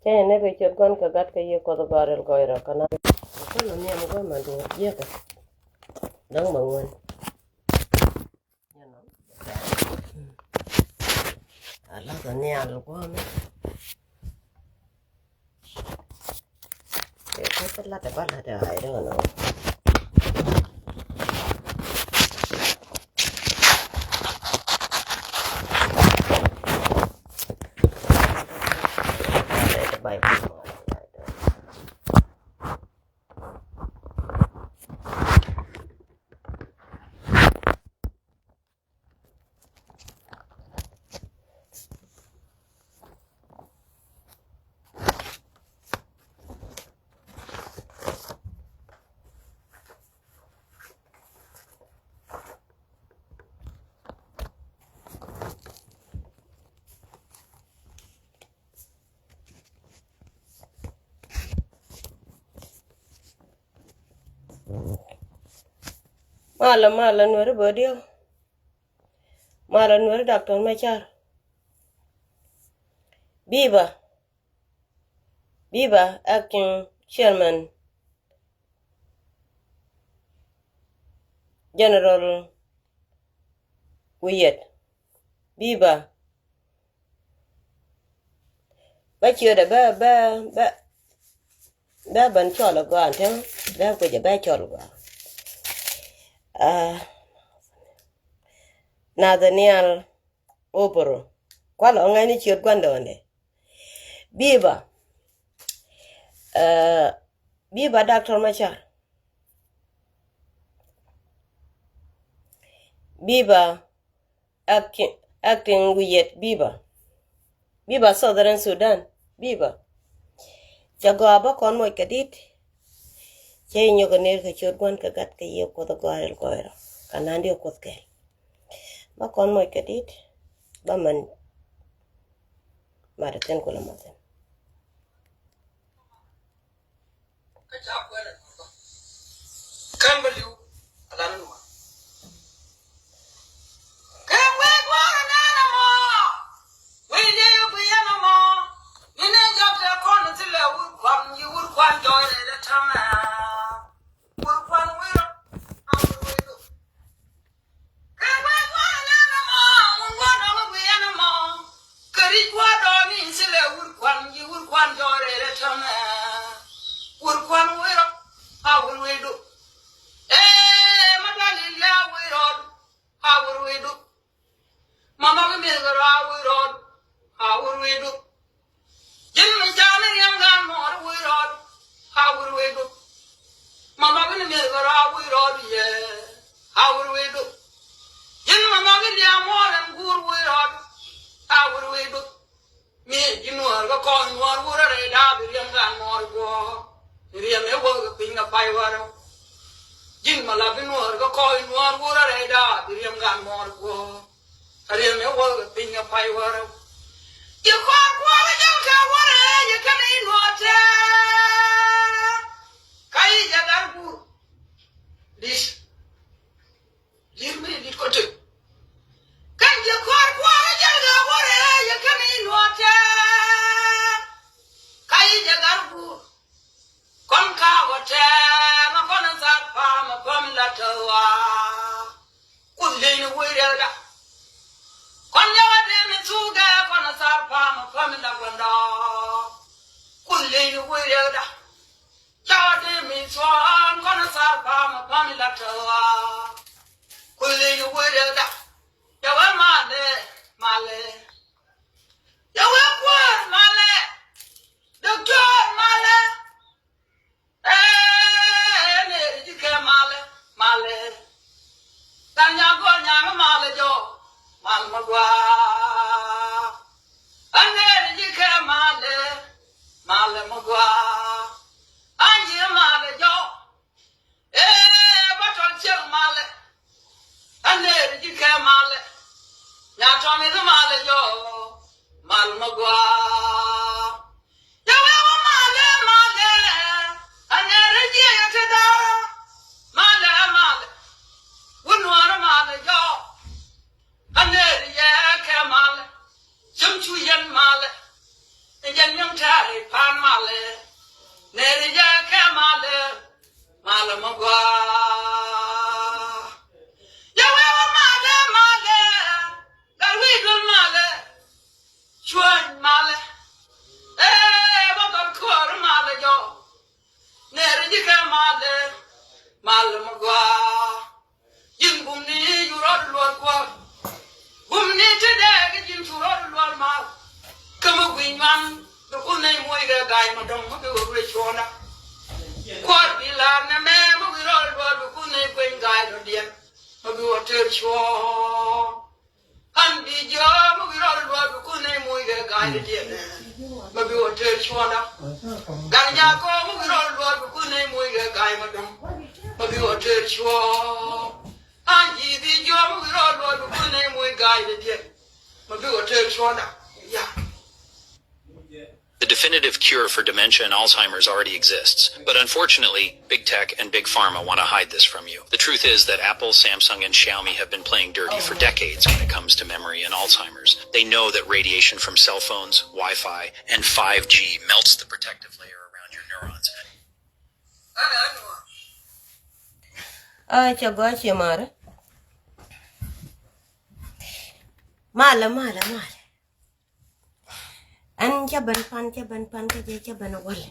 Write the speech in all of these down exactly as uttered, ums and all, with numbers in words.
Cɛ ni kɛ ciöt Gua̱n kɛ Gat kɛ Yiëë Kuɔth Gɔaa Rɛl Gɔɔydɛ kɛ naath. Kɔn ni nhiam gua̱a̱th ma duɔ̱ɔ̱r jiäkä. Däŋ ma ŋuän. Ala kɛ nhial gua̱a̱th. Kɛ kɛ lat ɛ ba lat ɛ, I don't know. Malɛ, malɛ Nuɛri bä diɔ. Malɛ Nuɛri Doctor Machar. Biba. Biba, acting chairman, General Wiyet. Biba. Bä ciötdɛ bä, bä, bä, bä ben cɔl ɛ gɔaa ɛn täämɛ, bä kuecɛ bä cɔl ɛ gɔaa. Ah, Nathaniel Oboro. Kualɛ ɣän ni ciöt Gua̱ndɔɔŋdɛ. Biba. Eh, Biba Doctor Machar. Biba. Acting, acting Wiyet, Biba. Biba Southern Sudan, Biba. Cɛ gɔaa, bä kɔn moc kɛ dit. Cɛ inyɔk ɛ ner kɛ ciöt Gua̱n kɛ Gat kɛ Yiëë Kuɔth Gɔaa Rɛl Gɔɔydɛ kɛ naath diɔ̱k Kuɔth kɛl. Bä kɔn moc kɛ dit. Bä mɛn mat ɛ thi̱n kulɛ mat thi̱n. Kɛn bä li̱w a lan nuɔ̱ɔ̱r. Kɛ wee gua̱a̱r a nɛn a mɔ. Wee liey wee guiy a nɛn a mɔ. Ni nɛ jɔk tɛ kɔn thilɛ wur kuan, yi wur kuan jɔɔy rɛy dɛ tɛmɛ. Wur kuan wee rɔ a wur wee duk. Kɛ wee gua̱a̱r a nɛn a mɔ, wun gua̱a̱r dɔ̱ŋ a guiy ɛn a mɔ. Kɛ ri̱c gua̱a̱r dɔ̱ŋ ni in thilɛ wur kuan, yi wur kuan jɔɔy rɛy rɛ tɔ̱ŋɛ. Wur kuan wee rɔ a wur wee duk. Ee, ma dual in lɛ a wee rɔɔd a wur wee duk. Ma nhɔk in mi̱eth kɛ rɔ a wee rɔɔd a wur wee duk. Ji̱n mi ca ni riɛm gaan muɔɔr wi̱i̱ rɔɔd a wur wee duk. Ma nhɔk in mi̱eth kɛ rɔ a wur wee duk yɛ a wur wee duk. Ji̱n ma nhɔk in diaal muɔɔr ɛn guur wur wee duk a wur wee duk. Mi ji̱ nuɔɔr kɛ kɔn nuɔɔr wur a rɛy daap bi riɛm gaan muɔɔr guɔ̱ɔ̱r. Bi riɛm ɛ wäk kɛ piny kɛ pay wärä. Ji̱n ma la bi nuɔɔr kɛ kɔn nuɔɔr wur a rɛy daap bi riɛm gaan muɔɔr guɔ̱ɔ̱r. A riɛm ɛ wäk kɛ piny kɛ pay wärä. Yɛ kɔr kuɔɔr a jäl kɛ wärä yɛ kɛn i̱ nuɔɔr tɛɛ. Ka i̱ jɛ gar guur. Di̱t. Li̱r mi di̱t kɔ tëk. Kɛn yɛ kɔr kuɔɔr a jäl kɛ wärä yɛ kɛn i̱ nuɔɔr tɛɛ. Ka i̱ jɛ gar guur. Kɔn ka̱a̱k ɔ tɛɛŋ a kɔn in thar pa̱a̱m a päm in la tääk ɣɔaa. Kuoth lieny ni wec riɛkda. Kɔn yɔw a dee mi thukɛ kɔn in thar pa̱a̱m a päm in la gua̱ndɔɔŋ. Kuoth lieny ni wec riɛkda. Yɔw a dee mi thuɔ̱ɔ̱ŋ kɔn in thar pa̱a̱m a päm in la tääk ɣɔaa. Kuoth lieny ni wec riɛkda. Yɛ wee malɛ, malɛ. Yɛ wee kuäär malɛ. Dɔktɔr malɛ. Ee, nɛɛri ji̱ kɛ malɛ, malɛ. Than nya gɔl nyaŋ malɛ jɔ, mal ma gɔaa. A nɛɛri ji̱ kɛ malɛ, malɛ ma gɔaa. A nyi malɛ jɔ. Ee, ba tɔl ciek Tari pan malɛ, neri jɛ kɛ malɛ, malɛ mɔ gɔaa. Jɛ wee wä malɛ, malɛ, gal wi̱i̱ dul malɛ, cuɔ̱ny malɛ. Ee, bä gal kuɔr malɛ jɔ, neri jɛ kɛ malɛ, malɛ mɔ gɔaa. Ji̱n bumni cu rɔɔdu luɔt kuɔth. Bumni te dɛɛk ji̱n cu rɔɔdu luɔt mal. Kä mi gui̱ny man bi kun nɛy muɔc kɛ ga̱a̱c ma dɔ̱ŋ mi bi wä ruëë cuɔ̱ɔ̱ŋda. Kuɔth bi la̱r nɛmɛ mi gui̱ rɔɔdu luɔt bi kun nɛy gui̱ny ga̱a̱c rɔ̱diɛn mi bi wä tëër cuɔ̱ɔ̱ŋ. An bi jiɔam mi wi̱i̱ rɔɔd luɔt bi kun nɛy muc kɛ ga̱a̱c kɛ diɛn. Ma bi wä tëër cuɔ̱ɔ̱ŋda. Gal nyakɔ mi wi̱i̱ rɔɔd luɔt bi kun nɛy muc kɛ ga̱a̱c ma dɔ̱ŋ. Ma bi wä tëër cuɔ̱ɔ̱ŋ. An ji̱ bi jiɔam mi wi̱i̱ rɔɔd luɔt bi kun nɛy muc ga̱a̱c kɛ diɛn. Ma bi wä tëër cuɔ̱ɔ̱ŋda. Ya. The definitive cure for dementia and Alzheimer's already exists, but unfortunately, big tech and big pharma want to hide this from you. The truth is that Apple, Samsung, and Xiaomi have been playing dirty for decades when it comes to memory and Alzheimer's. They know that radiation from cell phones, Wi-Fi, and five G melts the protective layer around your neurons. Aa, cɛ gɔaa, cɛ maarä. Malɛ, malɛ, malɛ. Ɛn cä ben pan, cä ben pan kä jɛ, cä ben wäl.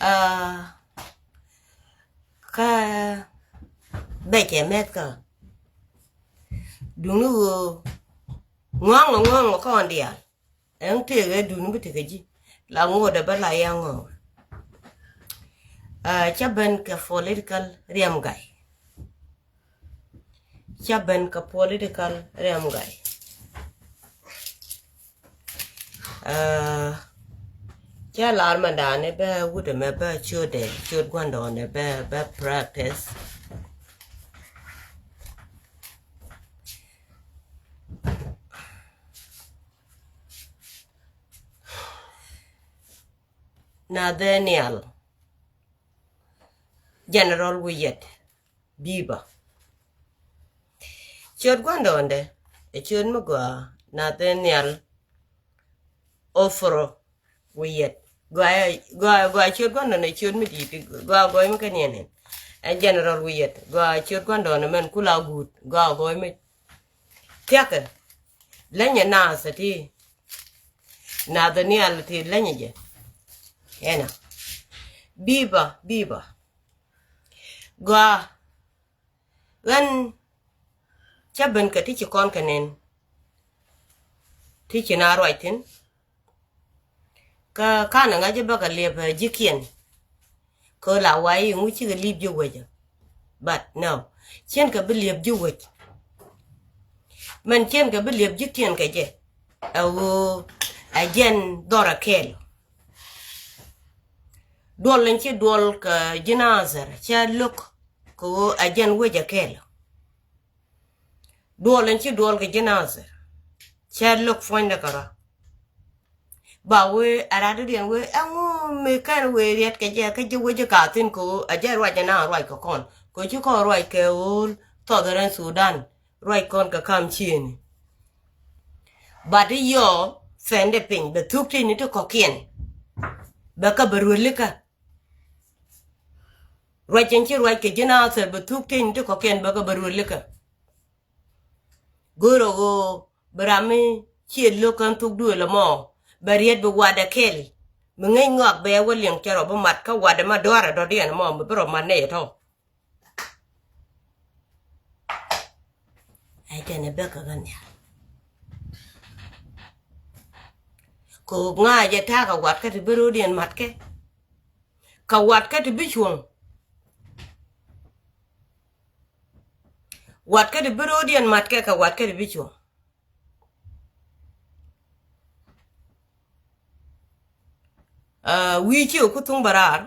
Aa, kä bɛ cɛ mɛth kä duŋni ɣöö ŋɔ̱a̱ŋ ŋɔ̱a̱ŋ ŋɔ̱a̱ŋ kä ɣän diaal. Ɛn tëëkɛ duŋni bi tekɛ ji̱ la ŋo̱o̱dɛ bä la ya ŋɔ̱a̱ŋ. Aa, cä ben kɛ political riɛm gay. Cä ben kɛ political riɛm gay. Aa, cä lar mɛ da̱a̱n ni bɛ wut ɛmɛ bɛ ciötdɛ, ciöt gua̱ndɔɔŋdɛ bɛ, bɛ practice. Nathaniel General Wiyet Biba. Ciöt gua̱ndɔɔŋdɛ ɛ ciöt mi gɔaa Nathaniel Ofro Wiyet. Gɔaa, gɔaa, gɔaa ciöt gua̱ndɔɔŋdɛ ciöt mi di̱i̱t, gɔaa gɔɔy mi kä niɛn ɛn. Ɛ General Wiyet, gɔaa ciöt gua̱ndɔɔŋdɛ mɛn kula guut, gɔaa gɔɔy mi. Thia̱kɛ. Leny ɛ naath ɛ ti. Nathaniel ti leny ɛ jɛ. Ɛnɔ. Biba, Biba. Gɔaa. Ɣän cä ben kɛ ti ci kɔn kɛ nɛn. Ti ci na ruac thi̱n. Kä kanɛ ŋa̱c bä kɛ liɛp, eh, ji̱kiɛn. Kä la wai ŋu cikɛ li̱p ji̱ wecä. But no. Cienkɛ bi liɛp ji̱ wec. Mɛn cienkɛ bi liɛp ji̱kiɛn kɛ jɛ. Ɛ ɣöö ɛ jɛn dhɔrɛ kɛɛl. Duɔl in ci duɔl kɛ ji̱ Nathɛr cɛ lo̱k kɛ ɣöö ɛ jɛn wec ɛ kɛɛl. Duɔl in ci duɔl kɛ ji̱ Nathɛr cɛ lo̱k puɔ̱nydɛ kɛ rɔ. Ba wee a rat dɔ̱diɛn wee ɛŋu mi kɛn wee riɛt kɛ jɛ kä ji̱ wec ɛ ka thi̱n kɛ ɣöö a jɛ ruac ɛ na ruac kɛ kɔn kɛ ci kɔn ruac kɛ ɣöö Southern Sudan ruac kɔn kɛ kam ciëëni. Bat i̱ yɔɔ fɛndɛ piny bɛ thuk tëëni ti kɔ̱kiɛn bɛ kä bɛ ruelikä. Ruac in ci ruac kɛ ji̱ Nathɛr bɛ thuk tëëni ti kɔ̱kiɛn bɛ kä bɛ ruelikä. Go̱o̱rä ɣöö bi ram mi ciɛ lo̱k kän thuk duëël ɛmɔ bɛ riet bi watdɛ kɛl. Mi ŋäc ŋɔak bɛ wä liɛŋ cɛ rɔ bi mat kä watdɛ ma duaarɛ dɔ̱diɛn ɛmɔ mi bi rɔ mat nɛy ɛtɔ. Ɛ jɛn ɛ bäk kä ɣän nhial. Kɛ ɣöö ŋa̱cɛ ta̱a̱ kɛ wat kä ti bi ro̱o̱diɛn matkɛ. Kɛ wat kä ti bi cuɔ̱ŋ. Wat kä ti bi ro̱o̱diɛn matkɛ kɛ wat kä ti bi cuɔ̱ŋ. Aa, wi̱i̱ ci ɛ ku thuŋ bɛ raar.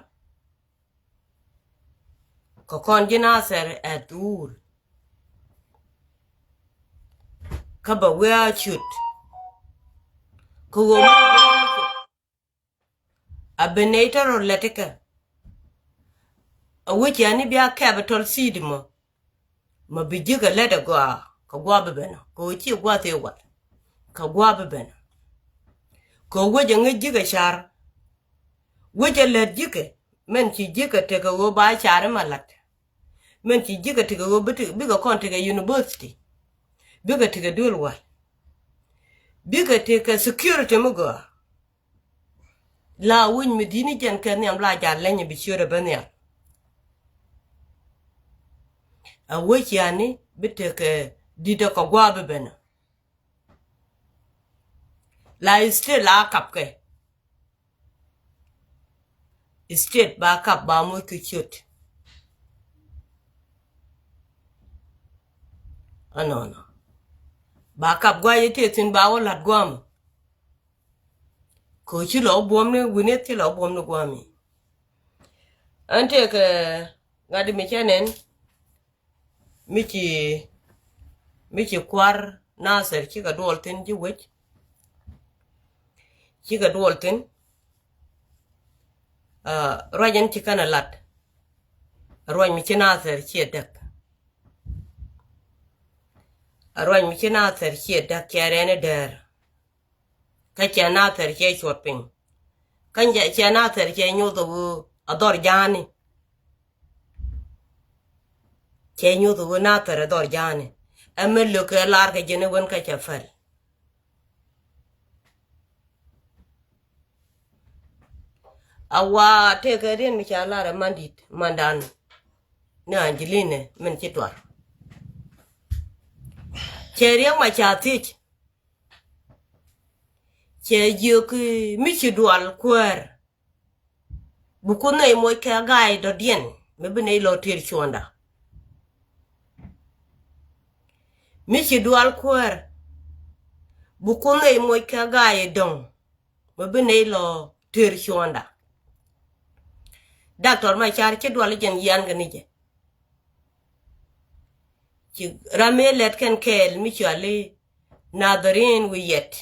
Kɛ kɔn ji̱ Nathɛr ɛ dhuur. Kä bɛ wee a ciöt. Kɛ ɣöö mi a ben nɛy tɔ̱ rɔ lɛt ikɛ. A wee ciani bia capital city mɔ. Mɔ bi ji̱ kɛ lät ɛ gɔaa kɛ gua̱a̱ bi ben ɔ kɛ ɣöö ci gua̱a̱ thie wal. Kɛ gua̱a̱ bi ben ɔ. Kɛ wec ɛ ŋäc ji̱kɛ car. Wec ɛ lät ji̱kɛ. Mɛn ci ji̱kɛ tekɛ ɣöö ba car i̱ ma la̱t. Mɛn ci ji̱kɛ tekɛ ɣöö bikɛ kɔn tekɛ university. Bikɛ tekɛ duël wal. Bikɛ tekɛ security mi gɔaa. La wi̱c mi di̱t ni jɛn kɛ nhiam la jal leny bi ciöt ɛ bä nhial. A wec yani bi tekɛ di̱t ɛ kɛ gua̱a̱ bi ben ɛ. La state la kap kɛ. State ba kap ba moc kɛ ciöt. Ɛnɔnɔ ba kap gua̱a̱c i̱ tëë thi̱n ba wä la̱t gua̱a̱m. Kɛ ci lɔ buɔ̱m ni wi̱n i̱ thil lɔ buɔ̱m ni gua̱a̱m i̱. Ɛn tëë kɛ ŋa̱t mi cɛ nɛn. Mi ci, mi ci kua̱r Nathir cikɛ duɔl thi̱n ji̱ wec. Cikɛ duɔl thi̱n. Ruac ɛn ci kɛn ɛ lat. Ruac mi ci Nathir ciɛ däk. Ruac mi ci Nathir ciɛ däk cɛ rɛn i̱ däär. Kä cɛ Nathir cɛ cuɔt piny. Kä cɛ Nathir cɛ nyoth ɛ ɣöö a dhɔr ja̱a̱ni. Cɛ nyoth ɛ ɣöö Nathir ɛ dhɔr ja̱a̱ni. Ɛ mi lök kɛ lar kɛ jɛn i̱ wen kä cɛ päl. A wa tëëkɛ riɛn mi ca lar ɛ mandit mandan. Ni Angeline min ci tuar. Cɛ riɛk ma ca thiec. Cɛ jiök mi ci dual kuäär. Bi Kuoth nɛy moc kɛ ga̱a̱c dɔ̱diɛn mi bi nɛy lɔ tëër cuɔ̱ɔ̱ŋda. Mi ci dual kuäär. Bi Kuoth nɛy moc kɛ ga̱a̱c dɔ̱ŋ mi bi nɛy lɔ tëër cuɔ̱ɔ̱ŋda. Doctor Machar ci dual jɛn yian kɛ ni jɛ. Ci ram mëë lɛt kɛn kɛɛl mi cuali Nadharin Wiyɛt.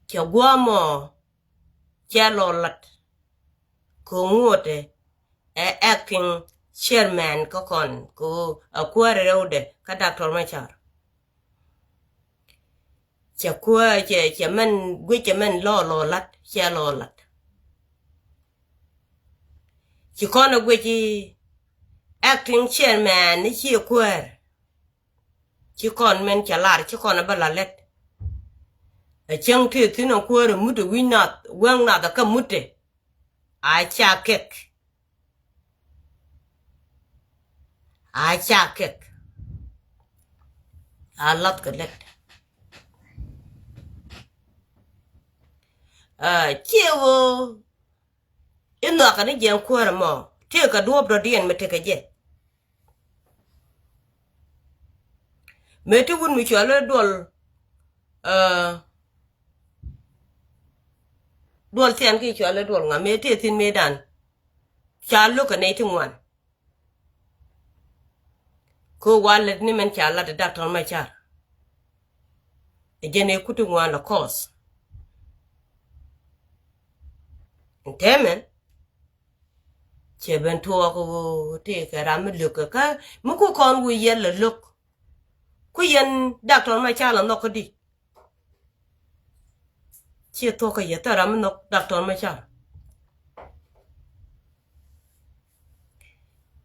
Cɛ gua̱a̱mɔ cɛ lɔ lat. Kɛ ŋuɔtɛ ɛ acting chairman kä kɔn kɛ ɣöö a kuäär rɛwdɛ kä Doctor Machar. Cɛ kuäär cɛ, cɛ mɛn guic cɛ mɛn lɔ lɔ lat cɛ lɔ lat. Ci kɔn ɛ guic i̱ acting chairman ni ciɛ kuäär. Ci kɔn mɛn cɛ lar ci kɔn ɛ bä la lɛt. Ɛ cäŋ tëë thi̱n ɛ kuäär ɛ mut ɛ wi̱c nath wäŋ nath ɛ kä mut ɛ. A ca kek. A ca kek. A lath kɛ lɛt. Ciɛ ɣöö i̱ nhɔakɛ ni jiɛn kuäärä mɔ tëëkɛ duɔ̱ɔ̱p dɔ̱diɛn mi tekɛ jɛ. Mëë ti wut mi cuali duɔl, duɔl thian ki cuali duɔl ŋa mëë tëë thi̱n mëëdan. Ca lo̱k kɛ nɛy ti ŋuan. Kä wa lät ni mɛn ca lat ɛ Doctor Machar. Ɛ jɛn ɛ kuti ŋuan lɛ kɔs. Tɛmɛ cɛ ben tuɔɔk ɣöö tëëkɛ ram mi lo̱k kɛ kä mi ku kɔn wi̱i̱ yɛl lɛ lo̱k. Ku yɛn Doctor Machar lɛ nhɔk kädi. Ciɛ thuɔ̱k kä yɛ thil ram mi nhɔk Doctor Machar.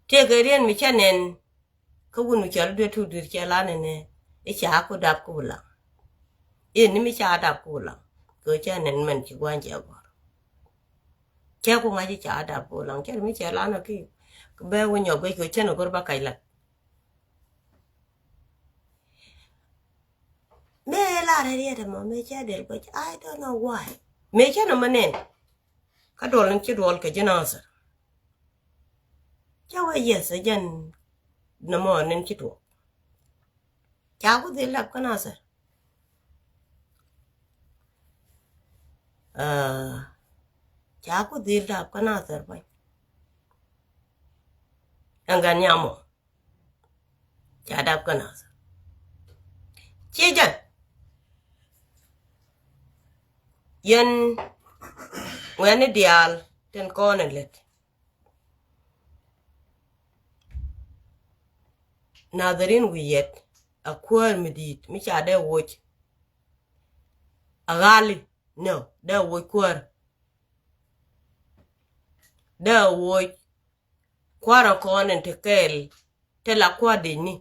Tëëkɛ riɛn mi cä nɛn. Kä wun mi cɔl i̱ duet tuut duet cɛ la nɛnɛ i̱ ca ku dap ku laŋ. I̱ ni mi ca dap ku laŋ kɛ cɛ nɛn mɛn ci gua̱n cɛ gɔr. Cɛ ku ŋa̱c i̱ ca dap ku laŋ cɛ mi cɛ la nɔ ki bɛ wä nyɔk guic kɛ cɛn ɛ gɔr ba kac lat. Mëë la rɛriɛt ɛmɔ mëë cɛ del guic, I don't know why. Mëë cɛ nɔmɔ nɛn. Kä duɔl ni ci duɔl kɛ ji̱ Nathir. Cä wee yes ɛ jɛn nɔmɔ nin ci tuɔɔk. Ca ku dhil dap kä Nathir. Ca ku dhil dap kä Nathir bany. Ɛn gan nyamɔ. Ca dap kä Nathir. Ci jɛn. Yɛn ŋuɛ̈ni diaal tin kɔn in lät. Nadharin wi̱i̱ yɛt a kuäär mi di̱i̱t mi ca dee woc. a ɣali. No, dee a woc kuäär. Dee a woc kuäär ɔ kɔn in te kɛɛl te la kuäär dec ni.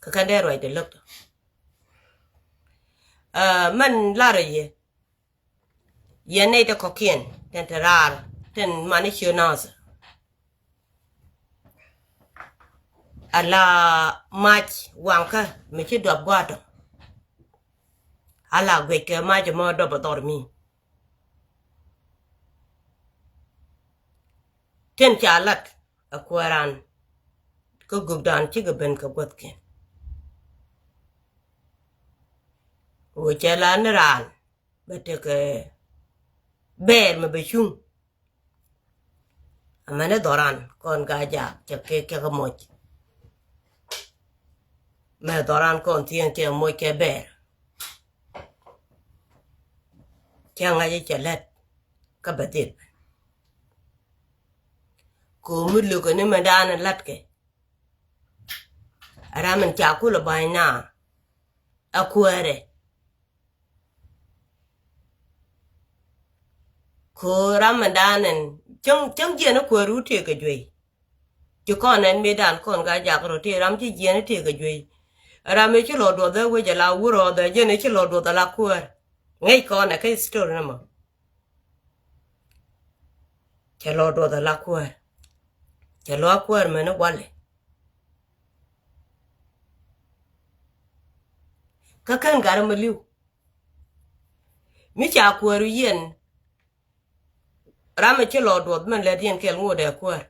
Kɛ kɛn dee ruacdɛ lo̱k tɔ. Aa, mɛn larä yɛ yɛn nɛy ti kɔ̱kiɛn tin te raar tin mani ciö nathir. Ala mac waŋkä mi ci duap gua̱a̱tɔ. Ala guic kɛ mac mɔ duɔp a dhɔr mi tin ca lat a kuääran kä gupdan cikɛ ben kɛ guäthkiɛn. Wä cɛ la ni raan bɛ tekɛ bɛɛr mɛ bɛ cuŋ. Amäni dhɔran kɔn ka jak cɛ kɛ kɛ kɛ moc. Mɛ dhɔran kɔn thieen cɛ moc kɛ bɛɛr. Cɛ ŋa̱c cɛ lät kä bɛ dhil. Ko mi lukɛ ni mɛ dan latkɛ. Ram in ca kulɛ ba̱ny na a kuäärɛ. Ko ram in dan in cäŋ cäŋ jiɛn a kuäär wut tëë kɛ juey. Ci kɔn ɛn mëë dan kɔn ka jak rɔ tëë ram ci jiɛn a tëë kɛ juey. Ram ëë ci lɔ duɔth ɛ wec ala wur ɔɔth ɛ jɛn ëë ci lɔ duɔth ala kuäär. Ŋäc kɔn ɛ kä story ni mɔ. Cɛ lɔ duɔth ala kuäär. Cɛ lɔ a kuäär mɛn i̱ walɛ. Kä kän gat rɛ mi li̱w. Mi ca kuäär wi̱i̱ yɛn. Ram mi ci lɔ duɔth mɛn lät yɛn kɛl ŋot ɛ kuäär.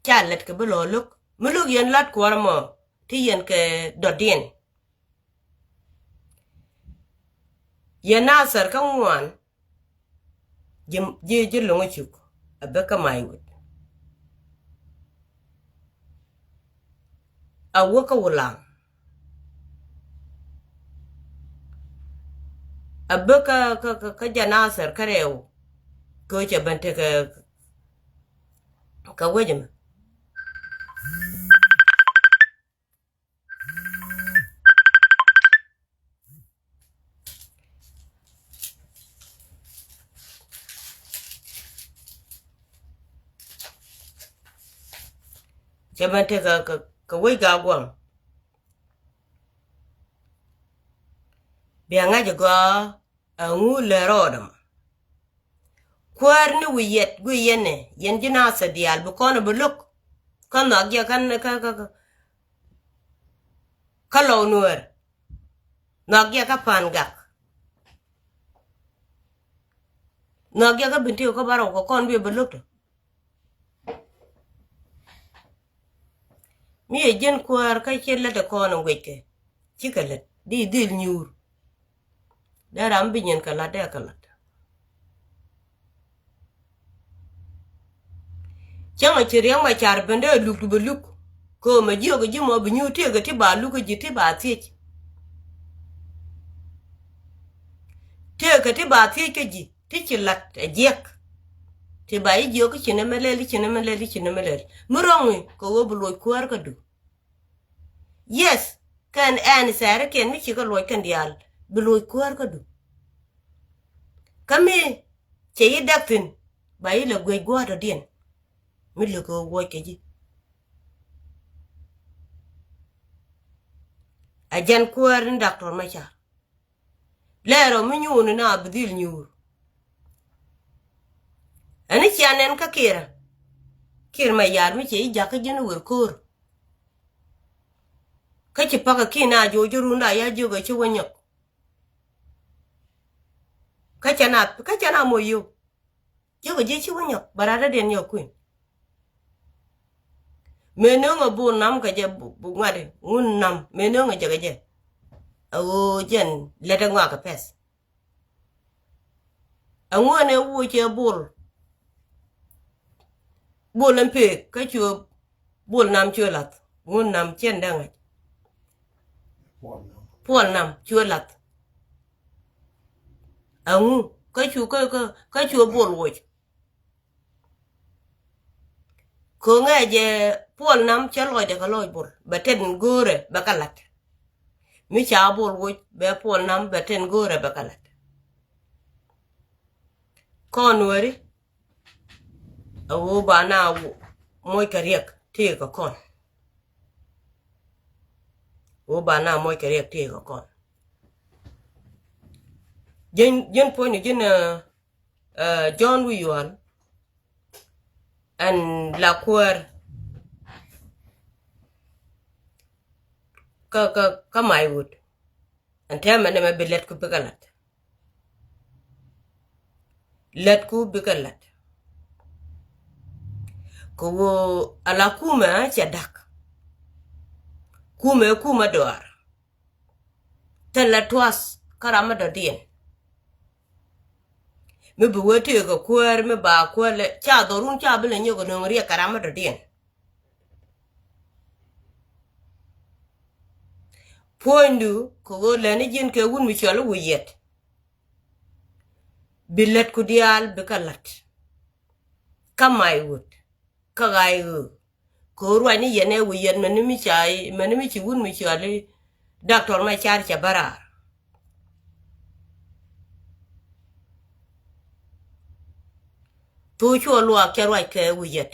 Ca lät kɛ bi lɔ lo̱k mi lo̱k yɛn lat kuäär mɔ ti yɛn kɛ dɔ̱diɛn. Yɛ nathɛr kä ŋuan. Ji̱ ji̱ ji̱ lo̱ŋ cuk a bä kä may wut. A wä kä wulaŋ a bä kä kä kä kä janathɛr kä rɛw. Kä cɛ ben tekɛ kä wecä mɛ. Cɛ ben tekɛ kɛ wec ga guam. Bia ŋa̱c gɔaa aŋu lɛ rɔɔdɛ mɔ. Kuäär ni wi̱i̱ yɛt gui̱i̱ yɛn ɛ yɛn ji̱ nathɛr diaal bi kɔn ɛ bi lo̱k. Kä nhɔak jɛ kä kä kä kä lɔw nuäär. Nhɔak jɛ kä pa̱a̱n gak. Nhɔak jɛ kä bin tëë kä bärɔw kɛ kɔn bi ɛ bi lo̱k tɔ. Mi ɛ ji̱n kuäär kä ciɛ lät ɛ kɔn ɛ guickɛ. Cikɛ lät di dhil nyuur. Dee ram bi nyin kɛ lat dee kɛ lat. Cäŋ a ci riɛŋ ma car ben dee luk ti bɛ luk. Kɛ ɣöö mɛ jiök ji̱ mɔ bi nyuur tëëkɛ ti ba luk kä ji̱ ti ba thiec. Tëëkɛ ti ba thiec kä ji̱ ti ci lat ɛ jiɛk. Ti ba ji̱ jiök kä ci nɛ mɛ lɛl ci nɛ mɛ lɛl ci nɛ mɛ lɛl mi rɔ̱ŋ i̱ kɛ ɣöö bi luɔc kuäär kä du. Yes, kɛn ɛn sɛɛrikiɛn mi cikɛ luɔc kɛn diaal bi luɔc kuäär kädu. Kä mi cɛ yi däk thi̱n ba yi lɛ guiec gua̱a̱tɔdiɛn mi lɛ kɛ wuɔc kɛ ji̱. A jɛn kuäär ni Doctor Machar. Lɛɛr ɔ mi nyuuni na bi dhil nyuur. Ɛn i̱ cia nɛn kä Kiir ɛ Kiir Mayar mi cie i̱ jakä ji̱n i̱ wer ko̱o̱r. Kä ci pakä ki̱n a joc i̱ runda ya jiök ɛ ci wä nyɔk. Kä cɛ na kä cɛ na moc yio̱w. Jiök ɛ ji̱ ci wä nyɔk bɛ rat rɛdiɛn nyɔk kui̱n. Mëë nööŋ ɛ bul nam kɛ jɛ bu ŋuɛ̈t ŋun nam mëë nööŋ ɛ jɛ kɛ jɛ. Ɛ ɣöö jɛn lät ɛ ŋɔak kɛ pɛth. Ɛŋu ɛn ɛ wuɔ cɛ bul. Bul ɛn pek kä cuɛ bul nam cuɛ lath ŋun nam cɛn dee ŋa̱c. Puɔl nam cuɛ lath. Ɛŋu kä cu kä kä kä cuɛ bul woc. Ko̱ŋɛ jɛ Puɔl Nam cɛ lɔcdɛ kɛ lɔc Bol bɛ tɛn go̱o̱rɛ bɛ kɛ la̱t. Mi ca Bol woc bɛ Puɔl Nam bɛ tɛn go̱o̱rɛ bɛ kɛ la̱t. Kɔn weri a ɣöö ba na moc kɛ riɛk tëëkɛ kɔn. Ɣöö ba na moc kɛ riɛk tëëkɛ kɔn. Ji̱n, ji̱n puɔ̱nyni ji̱n, ɛ, ɛ, Jɔ̱ɔ̱n wi̱i̱ yual ɛn la kuäär kä, kä, kä Maiwut. Ɛn tɛmɛ nɛmɛ bi lɛt ku bikɛ lat. Lɛt ku bikɛ lat. Kɛ ɣöö ala kumɛ cɛ da̱k. Kumɛ kumɛ dɔaar. Thilɛ tuath kä ram mi dɔ̱diɛn. Mi bi wee tëëkɛ kuäär mi ba kuäär lɛ ca dhɔrun ca bi lɛ nyɔk ɛ nööŋ riɛk kɛ ram mi dɔ̱diɛn. Puɔ̱nydu kɛ ɣöö lɛni ji̱n kɛ wut mi cɔal i̱ Wi̱i̱ Yɛt. Bi lät ku diaal bikɛ la̱t. Kä Maiwut kä ɣa̱a̱c ɣöö kɛ ɣöö ruacni yɛn ɛ Wi̱i̱ Yɛt mɛni mi ca, mɛni mi ci wut mi cɔal i̱ Doctor Macar cɛ bä raar. Thok cuɔ luaak cɛ ruac kɛ Wi̱i̱ Yɛt.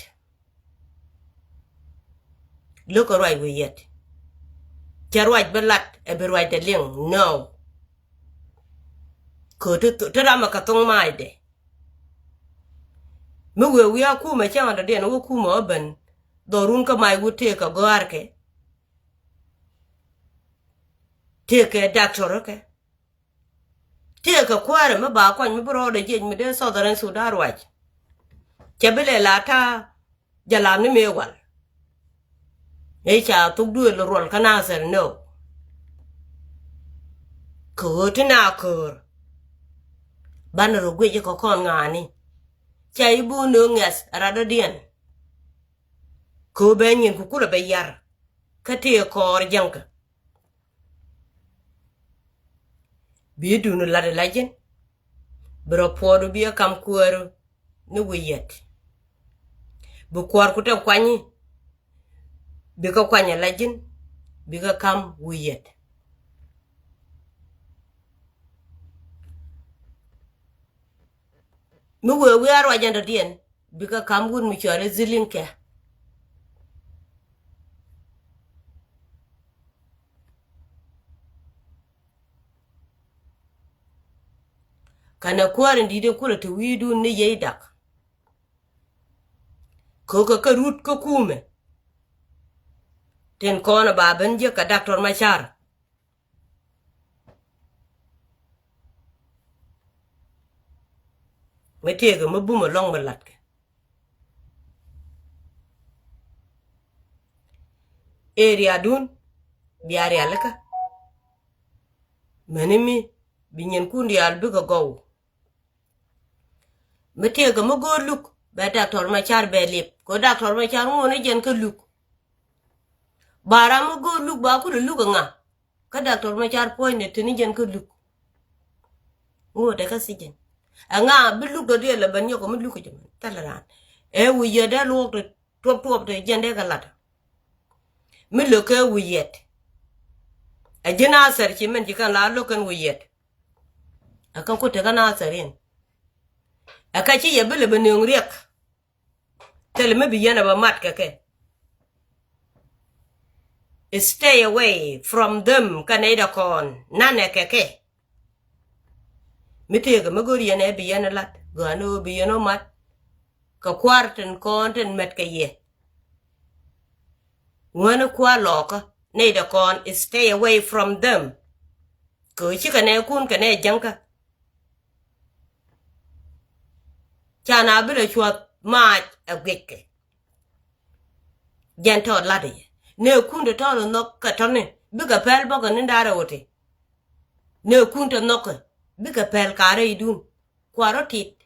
Lo̱kɛ ruac Wi̱i̱ Yɛt. Cɛ ruac bi lat ɛ bi ruacdɛ liŋ. No. Kööt ti, ti ramɛ kɛ thoŋ maacdɛ. Mi wëë wi̱i̱ a kumɛ cäŋ dɔ̱diɛn wä kumɛ wä ben. Dhɔrun kä Maiwut tëëkɛ gɔ̱a̱rkɛ. Tëëkɛ doctor kɛ. Tëëkɛ kuäärɛ mi ba kuany mi bi rɔɔdɛ jiɛc mi dee Southern Sudan ruac. Cɛ bi lɛ la ta̱a̱ jɛ lam ni mëë wal. Ëë ca thok duëël ruɔl kä Nathir nöök. Kɛ ɣöö ti na köör. Banɛ rɔ guic kɛ kɔn ŋa̱a̱ni. Ca i̱ bi wä nöök ŋɛ̈th ɛ rat dɔ̱diɛn. Kɛ ɣöö bɛ nyin ku kulɛ bɛ yar. Kä tëë kɔɔr jäŋkä. Bi dun lat ala ji̱n. Bi rɔ puɔdu bi ɛ kam kuääru ni Wi̱i̱ Yɛt. Bi kuäärku te kuanyi. Bikɛ kuany ala ji̱n. Bikɛ kam Wi̱i̱ Yɛt. Mi wëë wi̱i̱ a ruac ɛn dɔ̱diɛn. Bikɛ kam wut mi cɔal i̱ Dhil Liŋ kɛ. Kɛnɛ kuäär in di̱t in kulɛ ti wi̱i̱dun ni yiey dak. Kökɛ kä rut kä kumɛ. Tin kɔn ɛ ba ben jiäk kɛ Doctor Macar. Mi tëëkɛ mi bumɛ lɔ̱ŋ mi latkɛ. Ëë riadun bia rialikä. Mäni mi bi nyinkun rial bikɛ gɔw. Mi tëëkɛ mi go̱o̱r luk bɛ Doctor Macar bɛ lip kɛ Doctor Macar ŋuɔ̱n i̱ jɛn kä luk. Ba ram mi go̱o̱r luk ba kulɛ luk ɛ ŋa? Kä Doctor Macar puɔ̱ny ni tini jɛn kä luk. Ŋuɔ̱t ɛ kä thi̱ji̱n. Ɛ ŋa bi luk dɔ̱diɛn lɛ ben nyɔk mi luk jɛ mɛn thilɛ raan. Ɛ Wi̱i̱ Yɛt dee luɔk ti tuɔp tuɔp ti jɛn dee kɛ lat. Mi lo̱k kɛ Wi̱i̱ Yɛt. Ɛ ji̱n Nathir ci mɛn ci kɛn la lo̱k kɛn Wi̱i̱ Yɛt. Ɛ kɛn ku tekä Nathir in. Ɛ kɛ ci yɛ bi lɛ ben nööŋ riɛk. Thilɛ mi bi yɛn ɛ bɛ mat kɛ kɛ. Stay away from them kä nɛy dɛ kɔn nanɛ kɛ kɛ. Mi tëëkɛ mi go̱r yɛn ɛ bi yɛn ɛ lat gɔaa ni ɣöö bi yɛn ɔ mat. Kɛ kua̱r tin kɔn tin mɛt kɛ yɛ. Ŋuäni kua̱r lɔɔkä nɛy dɛ kɔn stay away from them. Kɛ ɣöö cikɛ nɛɛkun kɛ nɛɛ jäŋkä. Ca na bi lɛ cuɔth maac ɛ guickɛ. Jɛn tɔt lat i̱ nɛɛkun te tɔt nhɔk kɛ tɔni bikɛ pɛl bɔkɛ ni da̱rɛ wä ti. Nɛɛkun te nhɔkɛ bikɛ pɛl ka̱rɛ idun. Kuarɔ tit.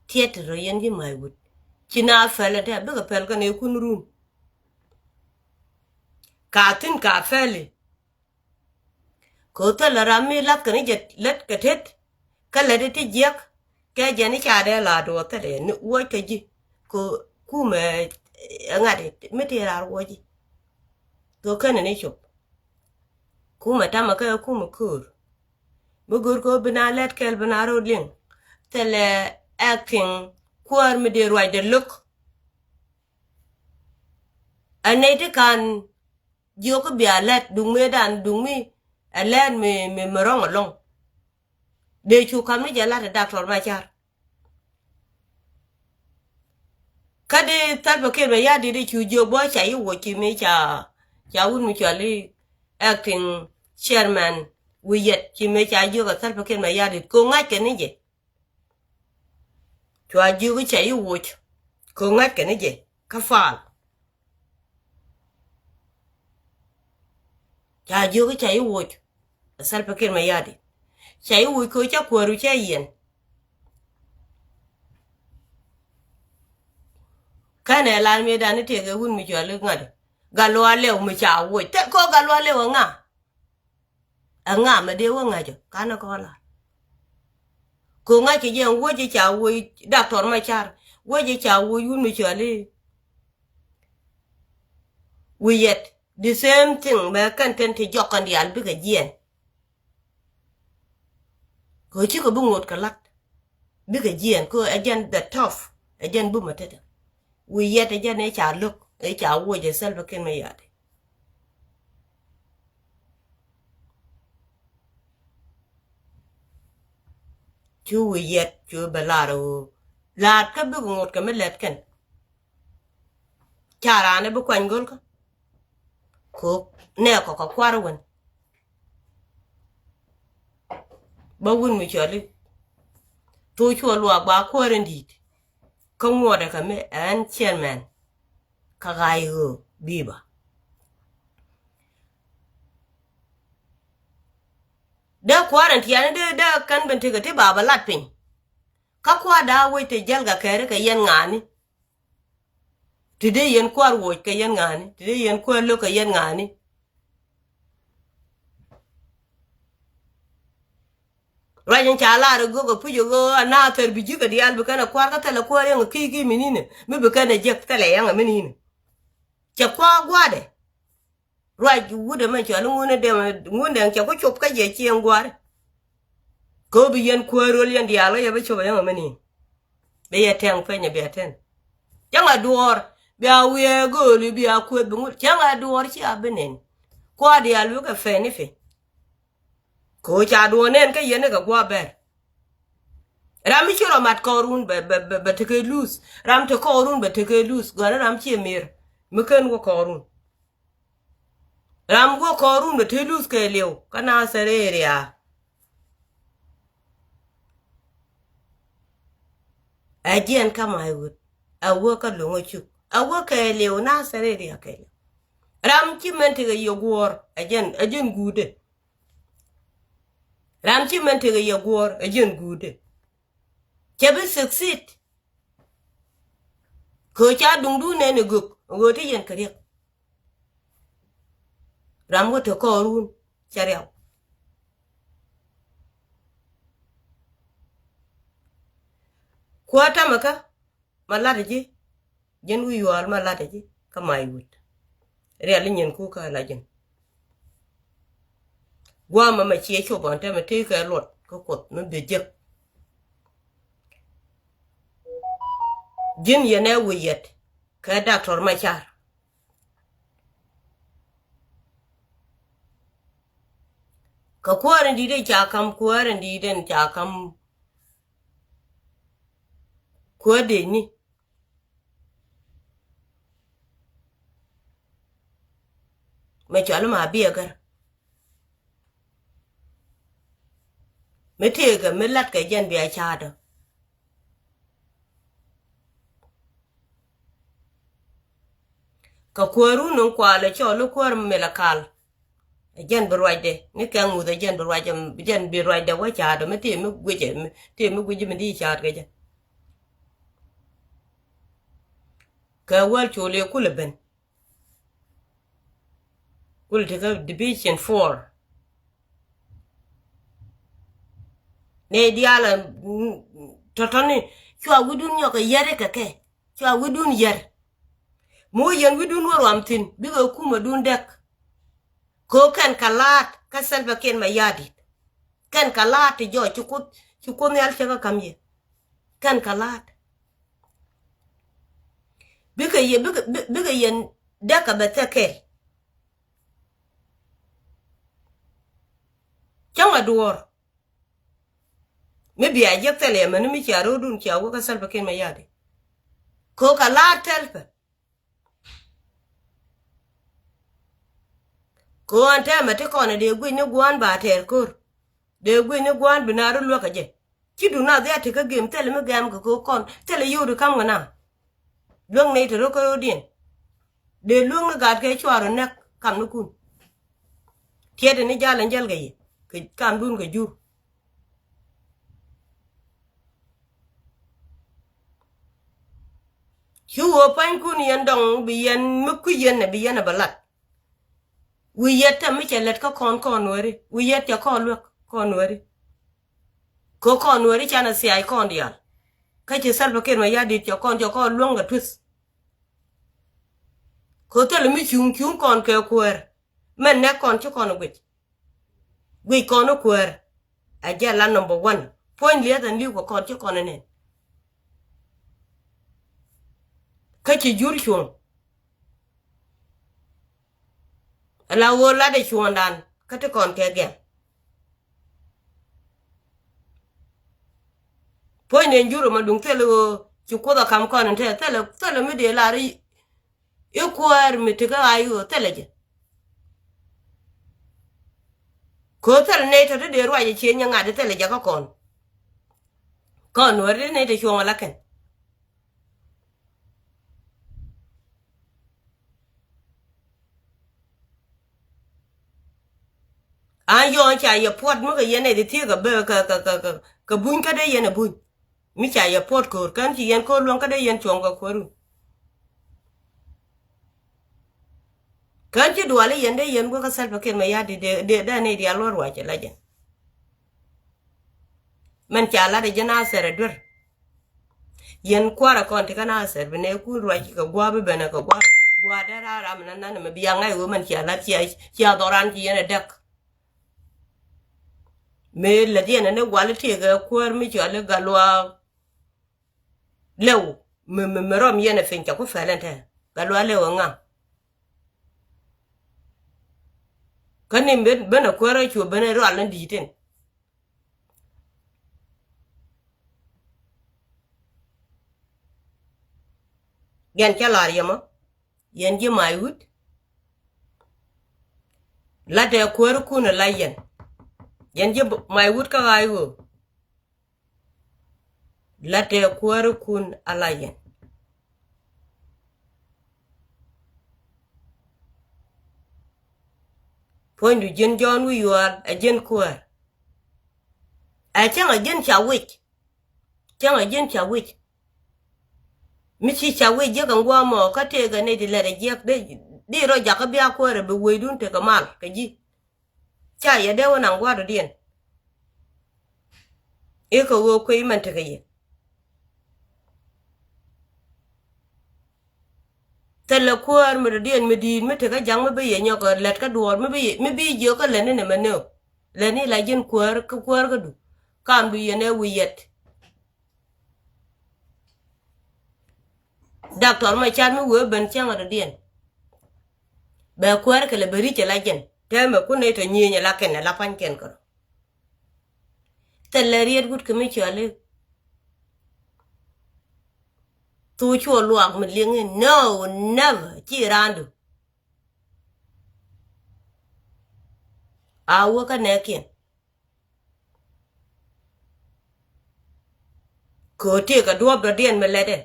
Tiɛt rɔ yɛn ji̱ ma̱a̱c wut ci na pɛl ɛ tɛ bikɛ pɛl kɛ nɛɛkun run. Ka thi̱n ka pɛli. Kɛ ɣöö thilɛ ram mi la̱thkɛ ni jɛ lät kɛ tet. Kä lät ti jiäk kɛ jɛ ni ca dee la duɔth thilɛ ni wuɔc kɛ ji̱. Kɛ kumɛ ɛ ŋa̱t mi ti raar wuɔ̱ci. Kɛ kɛn ni cop. Kumɛ tamɛ kɛ kumɛ köör. Mi go̱o̱r kɛ bi na lɛt kɛl bi na ro̱o̱ liŋ. Thilɛ acting kuäär mi dee ruacdɛ lo̱k. Ɛ nɛy ti kan jiök i̱ bia lɛt duŋ mëëdan duŋ mi ɛ lɛt mi, mi, mi rɔ̱ŋ ɛlɔ̱ŋ. Dee cu ka̱m ni jɛ lat ɛ Doctor Machar. Kä di Salva Kiir Mayardit di cu jiök bä ca yi woc ci mëë ca, ca wut mi cɔal i̱ acting chairman wi̱i̱ yɛt ci mëë ca jiök ɛ Salva Kiir Mayardit ko ŋa̱ckɛ ni jɛ. Cua jiök i̱ ca yi woc ko ŋa̱ckɛ ni jɛ kä faal. Ca jiök i̱ ca yi woc. Salva Kiir Mayardit. Ca yi woc ko ca kuääru ca yiɛn. Kɛnɛ lan mëëdan i̱ tëëkɛ wun mi cɔal i̱ ŋa̱t. Gatluak Lɛw mi ca woc. Te ko Gatluak Lɛw ɛ ŋa? Ɛ ŋa mɛ dee wä ŋa̱cä kanɛ kɔn la. Ko ŋa̱cä jɛ ɛn wuɔ̱c i̱ ca wuɔ̱c Doctor Machar, wuɔ̱c i̱ ca wuɔ̱c wun mi cɔal i̱ wi̱i̱ yɛt. The same thing mɛ kɛn ten ti jɔk kɛn diaal bikɛ jiɛn. Ko cikɛ bi ŋot kɛ lat. Bikɛ jiɛn ko ɛ jɛn the tough ɛ jɛn bumɛ tetɛ. Wi̱i̱ yɛt ɛ jɛn ɛ ca lo̱k ɛ ca wuɔc ɛ Salva Kiir Mayardit. Cu wi̱i̱ yɛt cu bɛ lar ɣöö laat kä bikɛ ŋot kɛ mi lɛt kɛn. Ca raan ɛ bi kuany go̱lkä. Ko nɛ kɔ kɛ kuar wän. Bä wun mi cɔli. Thok cuɔ luaak ba kuäär in di̱i̱t. Kä ŋuɔtdɛ kɛ mi ɛn chairman. Kä ɣa̱c ɣöö bi̱i̱ ba. Dee kuäär in tiɛɛni dee dee kɛn ben tekɛ ti ba bɛ lat piny. Kä kuäär da̱a̱ wec te jäl kɛ kɛɛri kɛ yɛn ŋa̱a̱ni. Ti dee yɛn kuäär woc kɛ yɛn ŋa̱a̱ni, ti dee yɛn kuäär lo̱k kɛ yɛn ŋa̱a̱ni. Ruac in ca lar i̱ go̱k ɛ puc i̱ ɣöö a naath thɛr bi ji̱ kɛ diaal bi kɛn ɛ kua̱r kä thɛlɛ kuäär yɛn ɛ ki̱i̱ki̱ mi ni̱n ɛ mi bi kɛn ɛ jek thɛlɛ yɛn ɛ mi ni̱n ɛ. Cɛ kua̱r gua̱a̱dɛ. Ruac wut ɛmɛ cɔal i̱ ŋun ɛ dɛm ŋun dɛŋ cɛ ku cop kä jɛ cieŋ gua̱a̱ri. Kɛ ɣöö bi yɛn kuäär röl yɛn diaal kä yɛ bi cop ɛ yɛn ɛ mi ni̱n. Bi yɛ tɛŋ peny ɛ bia tɛn. Cäŋ a duɔɔr bia wiee gööli bia kueth bi ŋut cäŋ a duɔɔr ci a bi nen. Kua̱r diaal wekɛ fɛni piny. Kɛ ɣöö ca duɔ̱ɔ̱r nɛn kä yɛn ni kɛ gua̱a̱ bɛr. Ram mi ci rɔ mat kɔɔrun bɛ, bɛ, bɛ, bɛ tekɛ luth. Ram te kɔɔrun bɛ tekɛ luth. Gɔ̱a̱rä ram ci mir mi ken wä kɔɔrun. Ram wä kɔɔrun bɛ te luth kɛɛliw kä Nasir area. Ɛ jiɛn kä may wut. Ɛ wä kä lo̱ŋ ɛ cuk. Ɛ wä kɛɛliw Nasir area kɛɛliw. Ram ci mɛn tekɛ yɛ guɔ̱ɔ̱r. Ɛ jɛn, ɛ jɛn guutdɛ. Ram ci mɛn tekɛ yɛ guɔ̱ɔ̱r ɛ jiɛn guutdɛ. Cɛ bi succeed. Kɛ ɣöö ca duŋdun nɛn i̱ gök ɣöö ti yɛn kɛ riɛk. Ram wä te kɔɔrun cɛ riaw. Kuäär tämɛ kä ma lat ji̱. Ji̱n wi̱i̱ yual ma lat ji̱ kä may wut. Rial i̱ nyin ku kä la ji̱n. Guam ma ma cie cop ɔn te ma tëë kɛ luɔt kä Kuoth mi bi jek. Ji̱n yɛn ɛ wi̱i̱ yɛt kɛ Doctor Machar. Kɛ kuäär in di̱i̱t in ca ka̱m kuäär in di̱i̱t in ca ka̱m. Kuäär dee ni. Mɛ cɔal ma biɛ gär. Mi tëëkɛ mi latkɛ jɛn bia ca̱a̱tdä. Kɛ kuäärun in kualɛ cɔl i̱ kuäär mi la kal. Ɛ jɛn bi ruacdɛ ni kɛ ŋuth ɛ jɛn bi ruacdɛ, jɛn bi ruacdɛ wä ca̱a̱tdä mi tëë mi guicɛ, mi tëë mi guicɛ mi di ca̱a̱t kɛ jɛ. Kɛ wäl col i̱ kulɛ ben. Kulɛ tekä division four. Nɛ diaal a tɔ̱tɔ̱ni cua wi̱dun nyɔk a yɛr ikɛ kɛ. Cua wi̱dun yɛr. Mi wä yɛn wi̱dun wä ruam thi̱n bikɛ kumɛdun däk. Kɛ ɣöö kɛn kɛ la̱a̱t kä Salva Kiir Mayardit. Kɛn kɛ la̱a̱t ti jɔɔc ci Kuoth, ci Kuoth Nhial cɛ kɛ ka̱m yɛ. Kɛn kɛ la̱a̱t. Bikɛ yɛ, bikɛ, bi-, bikɛ yɛn däk kɛ bɛ thɛk kɛɛl. Cäŋ a duɔ̱ɔ̱r. Mi bia jiäk thilɛ amäni mi cia ro̱o̱dun cia wä kä Salva Kiir Mayardit. Kɛ ɣöö kɛ la̱a̱t tɛlpɛ. Kɛ ɣöö ɛn tɛmɛ ti kɔn ɛ dee guic ni gua̱a̱n ba tɛɛr ko̱r. Dee guic ni gua̱a̱n bi naar luäk ɛ jɛ. Ci duŋ na dhiaat ti kä gem thilɛ mi gɛm kɛ ko̱ kɔn thilɛ yio̱w ti ka̱m kɛ na. Luäk nɛy te ro̱ kä ro̱diɛn. Dee luäk ni gaat kɛ cuaar ɔ näk kamnikun. Tiɛt ni jal ɛn jäl kɛ yɛ kɛ kamdun kɛ jur. Ci ɣöö pua̱nykun yɛn dɔŋ bi yɛn mi kui̱ yɛn ɛ bi yɛn ɛ bɛ lat. Wi̱i̱ yɛt tɛm mi cɛ lät kä kɔn kɔn Nuääri. Wi̱i̱ yɛt cɛ kɔn luäk kɔn Nuääri. Kɛ kɔn Nuääri canɛ thia̱a̱c kɔn diaal. Kä ci Salva Kiir Mayardit cɛ kɔn cɛ kɔn luäŋ kɛ tuth. Kɛ thilɛ mi cuŋ cuŋ kɔn kɛ kuäär. Mɛn nɛk kɔn ci kɔn guic. Guic kɔn i̱ kuäär. Ɛ jɛ la number one. Puɔ̱ny liɛth ɛn li̱w kɛ kɔn ci kɔn inɛn. Kä ci jur cuɔ̱ŋ. Ala ɣöö latdɛ cuɔ̱ɔ̱ŋdan kä ti kɔn kɛ gɛm. Puɔ̱ny den jur ɛmɔ duŋ thilɛ ɣöö ci Kuoth ɛ ka̱m kɔn in te thilɛ, thilɛ mi dee lar i̱ i̱ kuäär mi tekä ɣa̱c ɣöö thilɛ jɛ. Kɛ ɣöö thilɛ nɛy tɔ̱ ti dee ruac ɛ ciëny nyɛ ŋa̱t i̱ thilɛ jɛ kä kɔn. Kɔn Nuääri nɛy tɔ̱ cuɔ̱ŋ ala kɛn. An yɔɔn ca yɛ puɔt mi kɛ yɛn nɛy ti thiek kɛ bä kɛ, kɛ, kɛ, kɛ, kɛ buny kä dee yɛn ɛ buny. Mi ca yɛ puɔt ko̱o̱r kän ci yɛn ko̱o̱r luäŋ kä dee yɛn cuɔ̱ŋ kɛ kuäärun. Kän ci duali yɛn dee yɛn wä kä Salva Kiir Mayardit dee, dee, dee nɛy diaal wä ruac ɛ la jɛn. Mɛn ca lat ɛ jɛ Nasir ɛ duer. Yɛn kua̱rä kɔn ti kä Nasir bi nɛy kun ruac kɛ gua̱a̱p bi bɛnɛ kɛ gua̱a̱p. Gua̱a̱p dee raar ram nan nan mɛ bia ŋa̱c wee mɛn cia lat cia, cia dhɔran ci yɛn ɛ däk. Mëë läthiɛn ɛn ɛ guali tiɛɛk ɛ kuäär mi cɔal i̱ Gatluak Lɛw. Mi, mi, mi rɔm yɛn ɛ piny cɛ ku pɛl ɛn tɛ Gatluak Lɛw ɛ ŋa̱. Kä ni ben, ben ɛ kuäär ɛ cuɔ ben ɛ rual ni di̱i̱t in. Gɛn cä la̱r yɛmɔ. Yɛn ji̱ Maiwut. Latdɛ kuäärikun ala yɛn. Yɛn ji̱ Maiwut kä ɣa̱c ɣöö latdɛ kuäärikun ala yɛn. Puɔ̱nydu ji̱n Jɔ̱ɔ̱n wi̱i̱ yual ɛ ji̱n kuäär. Ɛ cäŋ ɛ ji̱n ca wic. Cäŋ ɛ ji̱n ca wic. Mi ci ca wic jiäk ɛn gua̱a̱mɔ kä tëëkɛ nɛy ti lɛt ɛ jiäk di, di rɔ jakä bia kuäärɛ bi wecdun tekɛ mal kɛ ji̱. Ca yɛ dee wä naŋ gua̱a̱r dɔ̱diɛn. I̱ kɛ ɣöö kuec mɛn tekɛ yɛ. Thilɛ kuäär mi dɔ̱diɛn mi di̱i̱t mi tekä ja̱ŋ mi bi yɛ nyɔk ɛ lät kä duɔ̱ɔ̱r mi bi yɛ, mi bi jiök kä lätni nɛ mɛ nöök. Lätni la ji̱n kuäär kä kuäär kädu. Kamdu yɛn ɛ wi̱i̱ yɛt. Daktɔr mɛ cat mi wee ben cäŋ rɔ diɛn. Bɛ kuäär kɛ lɛ bɛ ri̱c ala jɛn tɛmɛ kun nɛy tɔ nyieny ala kɛn ala pa̱ny kɛn kärɔ. Thilɛ riet wut kɛ mi cɔali. Thok cuɔ luak mi liŋ in no, never ci raandu. A wä kä nɛɛkiɛn. Kɛ ɣöö tëëkɛ duɔ̱ɔ̱p dɔ̱diɛn mi lɛtdɛ.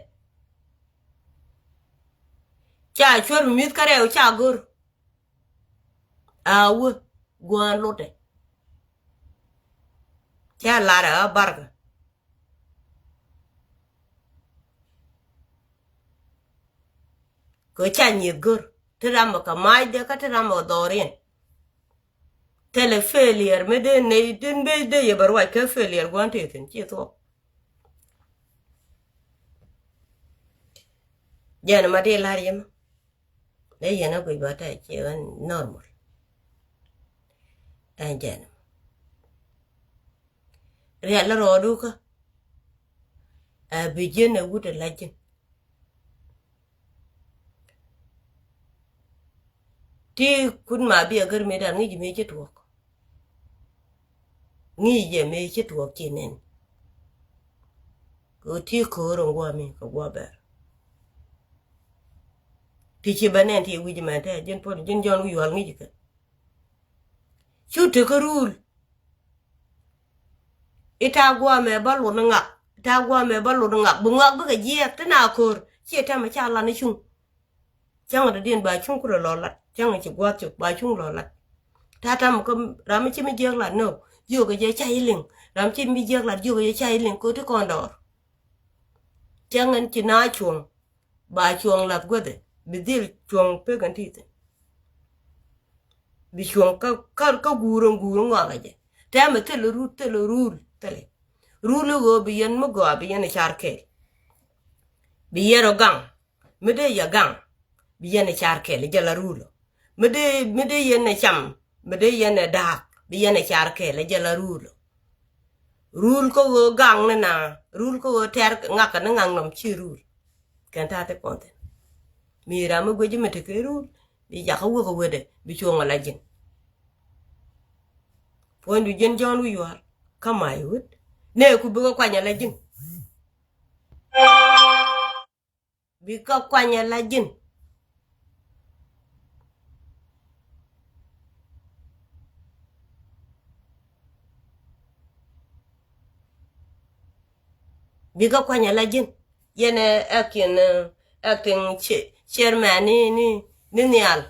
Ca cuäär mi mi̱th kä rɛw ca go̱r. A wä gua̱a̱n lotdɛ. Ca lar ɛ ɣä barkɛ. Kɛ ca nyieth gör ti ram ɛ kɛ macdɛ kä ti ram ɛ kɛ dhɔriɛn. Thilɛ failure mi dee ney tin bee dee yɛ bɛ ruac kä failure gua̱n tëë thi̱n ci thuɔ̱k. Jɛn ma dee la̱r yɛ mɛ. Dee yɛn a guic ba tɛ ciɛ ɣän normal. Ɛn jɛn rial la rɔɔdu kä a bi jiɛn a wut a la ji̱n. Ti kut ma bi a gär mëë dan ŋi̱ci mëë ci tuɔɔk. Ŋi̱i̱c jɛ mëë ci tuɔɔk ci nɛn. Kɛ ti ko̱o̱r in guɔ mi kɛ guɔ bɛr. Ti ci bä nɛn ti wi̱c mɛn tɛ ji̱n puɔt ji̱n jɔn wi̱c yual ŋi̱ci kɛ. Cu tekä rul. Ita guamɛ ba lot ni ŋak. Ita guamɛ ba lot ni ŋak. Bi ŋak bikɛ jiɛɛk ti na ko̱r. Ciɛ tɛmɛ ca lan ni cuŋ. Cäŋ dɔ̱diɛn ba cuŋ kurɛ lɔ lat. Cäŋ ci gua̱th cok ba cuŋ lɔ lat. Ta tam kä ram mi ci mi jiɛɛk lat nɔ. Jiök jɛ ca iliŋ. Ram ci mi jiɛɛk lat jiök jɛ ca iliŋ ko̱ ti kɔn dɔɔr. Cäŋ ɛn ci na cuɔ̱ŋ. Ba cuɔ̱ŋ lath guäthɛ bi dhil cuɔ̱ŋ pek ɛn ti thi̱n. Bi cuɔ̱ŋ kä kä kä guur ɛn guur ŋɔakɛ jɛ. Tɛmɛ thilɛ rul thilɛ rul thilɛ. Rul i̱ ɣöö bi yɛn mi gɔaa bi yɛn ɛ car kɛɛl. Bi yɛn rɔ gaŋ mi dee yɛ gaŋ. Bi yɛn ɛ car kɛɛl jɛ la rul ɔ mi dee mi dee yɛn ɛ cam. Mi dee yɛn ɛ da̱a̱k bi yɛn ɛ car kɛɛl ɛ jɛ la rul ɔ. Rul kä ɣöö gaŋ ni na rul kä ɣöö tɛr ŋakä ni ŋaŋ nɔm ci rul. Kɛn ta̱a̱ ti kɔn thi̱n mi ram mi guic mi te kɛ rul. Bi jakä wek ɛ wetdɛ bi cuɔ̱ŋ ɛ la ji̱n. Puɔ̱nydu ji̱n jɔ̱ɔ̱n wi̱c yua̱a̱r kä ma̱a̱c wut. Nɛɛku bikɛ kuany ɛ la ji̱n. Bikɛ kuany ɛ la ji̱n. Bikɛ kuany ɛ la ji̱n. Yɛn ɛ acting, ɛ acting chairman ni ni ni nhial.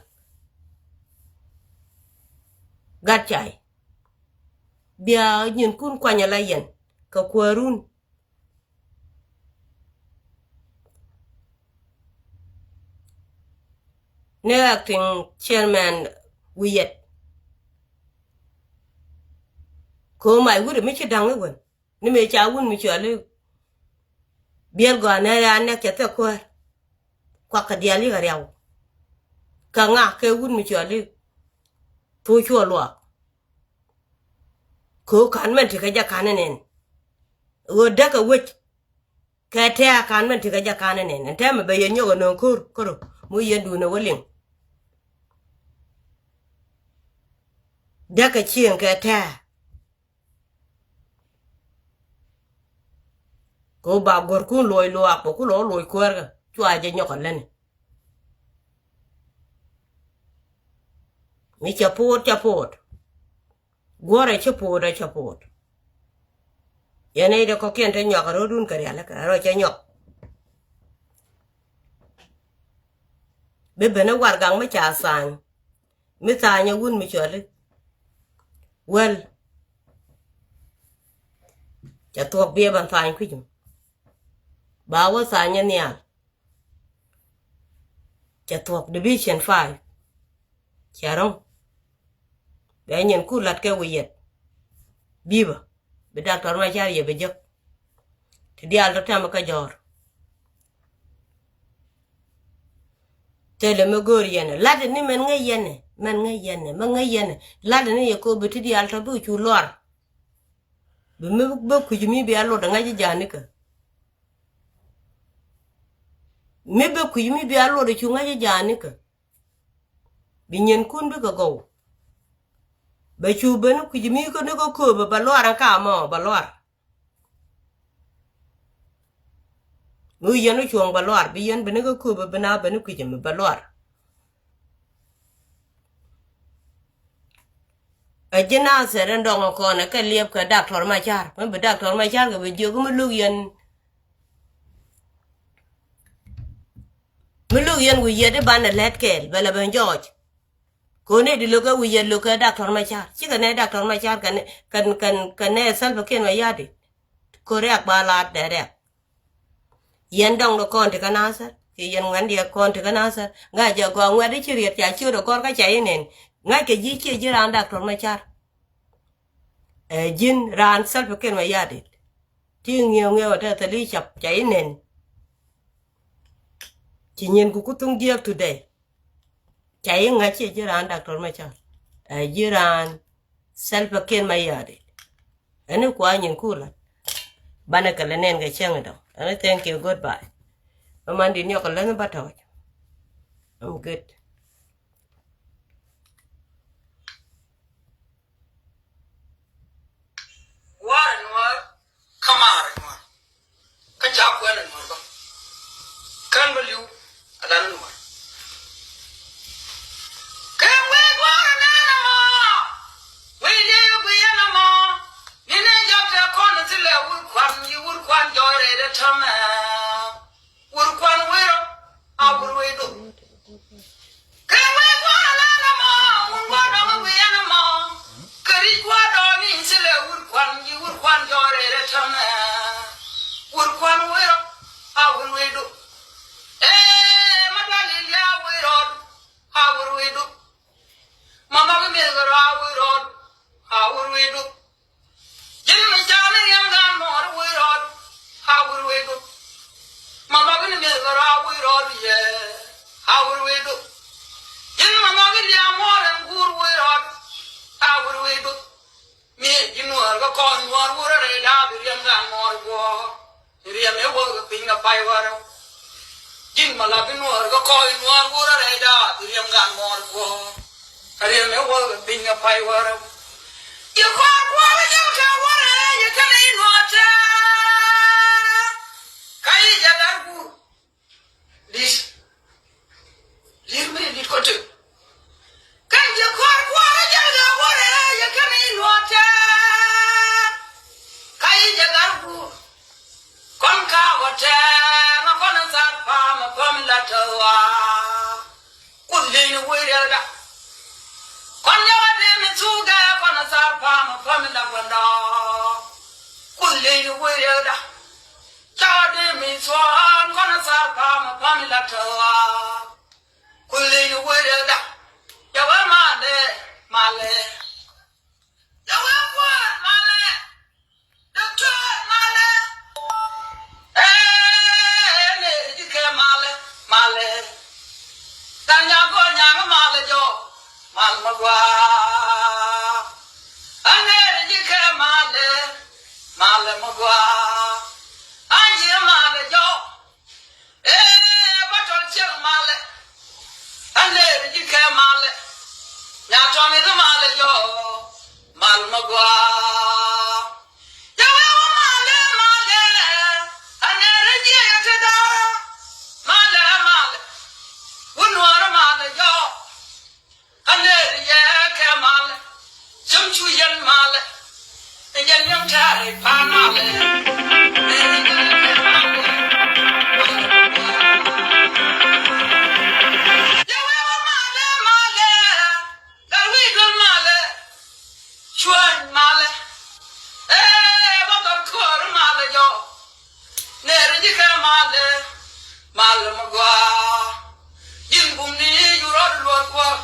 Gat cay bia nyinkun kuany ɛ la yɛn kɛ kuäärun. Ni acting chairman wi̱i̱ yɛt. Ko̱o̱m ay wi̱ri mi ci da̱ŋ i̱ wän ni mëë ca wun mi cuali. Biɛl gɔaa nɛ ya nɛk cɛ thek kuäär. Kuak kɛ diaal yikɛ riaw. Kɛ ŋa kɛ wun mi cuali. Thok cuɔ luaak. Kɛ ɣöö ka̱n mɛn tekɛ jɛ ka̱n ɛnɛn. Ɣöö däkɛ wec. Kɛ tɛ̱̈ɛ̱̈ ka̱n mɛn tekɛ jɛ ka̱n ɛnɛn ɛn tɛmɛ bɛ yɛ nyɔk ɛnɔ̱ɔ̱ŋ ko̱r kärö mi yɛn duundɛ wä liŋ. Däkɛ cieŋ kɛ tɛ̱̈ɛ̱̈. Kɛ ɣöö ba gɔ̱rkun luɔc luaak bɛ ku lɔ luɔc kuäärkä cua jɛ nyɔk ɛ lätni. Mi cɛ po̱o̱t cɛ po̱o̱t. Guɔ̱rɛ cä po̱o̱t ɛ cä po̱o̱t. Yɛn nɛy dee kɔ̱kiɛn te nyɔak ɛ ro̱dun kɛ rialikä ɛ rɔ cä nyɔak. Bi ben ɛ warɛgak mi ca tha̱a̱ny. Mi tha̱a̱ny ɛ wun mi cuali. Wäl. Cɛ thuɔ̱k biɛ ban tha̱a̱ny kui̱c mi. Ba wä tha̱a̱ny ɛ nhial. Cɛ thuɔ̱k division five. Cɛ ro̱ŋ. Bɛ nyin ku lat kɛ wi̱i̱ yɛt. Bipä bi Doctor Machar yɛ bi jek. Ti diaal tɔ tɛmɛ kä jɔ̱ɔ̱r. Thilɛ mi go̱o̱r yɛn ɛ lat ni mɛn ŋäc yɛn ɛ mɛn ŋäc yɛn ɛ mɛn ŋäc yɛn ɛ lat ni yɛ ko̱o̱p bi ti diaal tɔ bi cu luar. Bi mi bä kui̱c mi bia luɔt ɛ ŋa̱c i̱ ja̱a̱nikä. Mi bä kui̱c mi bia luɔt ɛ cu ŋa̱c i̱ ja̱a̱nikä. Bi nyinkun bikɛ gɔw. Bɛ cu ben kui̱c mi kä ni kä kööbä bɛ luar ɛn ka mɔ bɛ luar. Mi wi̱i̱ yɛn wä cuɔ̱ɔ̱ŋ bɛ luar bi yɛn ben ni kä kööbä ben a ben ni kui̱c mi bɛ luar. Ɛ ji̱ Nasir in dɔŋ kɔn ɛ kɛ liɛp kɛ Doctor Machar mi bi Doctor Machar kɛ bi jiök mi luk yɛn. Mi luk yɛn wi̱i̱ yɛt i̱ banɛ lät kɛɛl bɛ lɛ ben jɔɔc. Kɛ ɣöö nɛy di lo̱kɛ wi̱i̱ yɛt lo̱kɛ Doctor Machar cikɛ nɛy Doctor Machar kɛ nɛy kɛ nɛy kɛ nɛy Salva Kiir Mayardit. Kɛ ɣöö riak ba laat dee riak. Yɛn dɔŋ dɔ kɔn ti kä Nasir kiɛ yɛn ŋuɛ̈n diɛ kɔn ti kä Nasir ŋa̱c jɛ gɔaa ŋuɛ̈t i̱ ci riɛt ca ciöt ɛ gɔr kä ca i̱ nɛn. Ŋa̱ckɛ ji̱ ciɛ ji̱ raan Doctor Machar. Ɛ ji̱n raan Salva Kiir Mayardit. Ti ŋiɛw ŋiɛw ɛ tɛ thil i̱ cap ca i̱ nɛn. Ci nyin ku ku thuŋ jiääk today. Ca yi ŋa̱c ci ji̱ raan Doctor Machar. Ɛ ji̱ raan Salva Kiir Mayardit. Ɛn ni kua nyin ku lat. Banɛ kɛ lɛ nɛn kɛ cäŋ idɔ. Ɛn ni thank you, goodbye. Mɛ man di niɔk kɛ lɛn ba tɔɔc. I'm good. Warɛ nuɔr kä marɛ nuɔr. Kä ca kuɛn ɛ nuɔr bä. Kän bä li̱w a lan nuɔr. Kɛ wee gua̱a̱r nɛn ɛmɔ. Wee li̱w guiɛn ɛmɔ. Ni nɛ jɔk kɛ kɔn thilɛ wur kuan yi wur kuan jɔɔrɛ dɛ tämɛ. Wur kuan wero a wur wei duk. Kɛ wee gua̱a̱r nɛn ɛmɔ, wun gua̱a̱r dɔ̱ŋ wi̱i̱ ɛn ɛmɔ. Kɛ ri̱c gua̱a̱r dɔ̱ŋ ni in thilɛ wur kuan, yi wur kuan jɔɔrɛ rɛ tämɛ. Wur kuan wero a wur wei duk. Ee, ma dɔl in ya wei rɔɔdu a wur wei duk. Ma ma bi meth kɛ rɔ a wur rɔɔdu a wur wei duk. Ji̱n mi ca ni riɛm gan mɔɔr wur rɔɔdu a wur wei duk. Ma ma bi ni meth kɛ rɔ a wur rɔɔdu yɛ a wur wei duk. Ji̱n ma ma bi liam mɔɔr ɛn guur wur rɔɔdu a wur wei duk. Mi ji̱ nuɔɔr kä kɔn nuɔɔr wur rɛy daap riɛm gan mɔɔr guɔɔr. Riɛm ɛ wäk piny kɛ pay wärä. Ji̱n ma la bi nuɔɔr kä kɔc nuɔɔr wur a rɛy daap riɛm gan mɔɔr guɔ̱ɔ̱r. Riɛm ɛ wäk piny kɛ pay wärä. Yɛ kɔɔr kuɔɔr jɛl kɛ wärä yɛ kɛn i̱ nuɔɔr tɛɛ. Ka i̱ jɛ lar guur. Di̱t. Li̱r mi di̱t kɔ tëk. Kɛn ji̱ kuäär kuäär jäl kɛ wä rɛɛ yɛ kɛn i̱ nuɔ̱ɔ̱r tɛɛr. Ka i̱ jɛ lar guur. Kɔn ka̱a̱k ɔ tɛɛr ma kɔn ɛ thar pa̱a̱m ɛ päm la tääk ɣɔaa. Kuoth li̱eeny ni wec riɛkda. Kɔn nyɔk ɛ dee mi thuk ɛ kɔn ɛ thar pa̱a̱m ɛ päm la gua̱ndɔɔŋ. Kuoth li̱eeny ni wec riɛkda. Cakɔ dee mi thuɔ̱ɔ̱n kɔn a thar pa̱a̱m a pa̱a̱m ila tɔ̱ɔ̱. Kuli̱ny wee riɛkda. Cɛ wee malɛ, malɛ. Cɛ wee kuäär malɛ. Dɔktɔr malɛ. Ee, ne ji̱ kɛ malɛ, malɛ. Da̱ŋ nyaŋ gɔɔ nyaŋ malɛ jɔɔ. Mal mi gɔaa. A ŋɛɛr ji̱ kɛ malɛ, malɛ mi gɔaa. A nyiɛ malɛ jɔɔ. Ee, ba tɔl ciɛŋ malɛ. A ŋɛɛr ji̱ kɛ malɛ. Nya tɔmi ni malɛ jɔɔ. Mal mi gɔaa. Yɛ wee wä malɛ, malɛ. A ŋɛɛr ji̱ yɛ te da̱a̱. Malɛ, malɛ. Wä nuɔɔr malɛ jɔɔ. Ka nɛɛri yɛ kɛ malɛ, cäŋ cu yɛn malɛ, ɛ yɛn yɛn tɛɛri pa̱a̱n malɛ. Yɛ wee wä malɛ, malɛ, gal wi̱i̱ duel malɛ, cuäny malɛ, ee, bä gal kuäär malɛ jɔɔ. Nɛɛri ji̱ kɛ malɛ, malɛ mi gɔaa. Ji̱n bumni ju rɔɔd luɔr kuäär.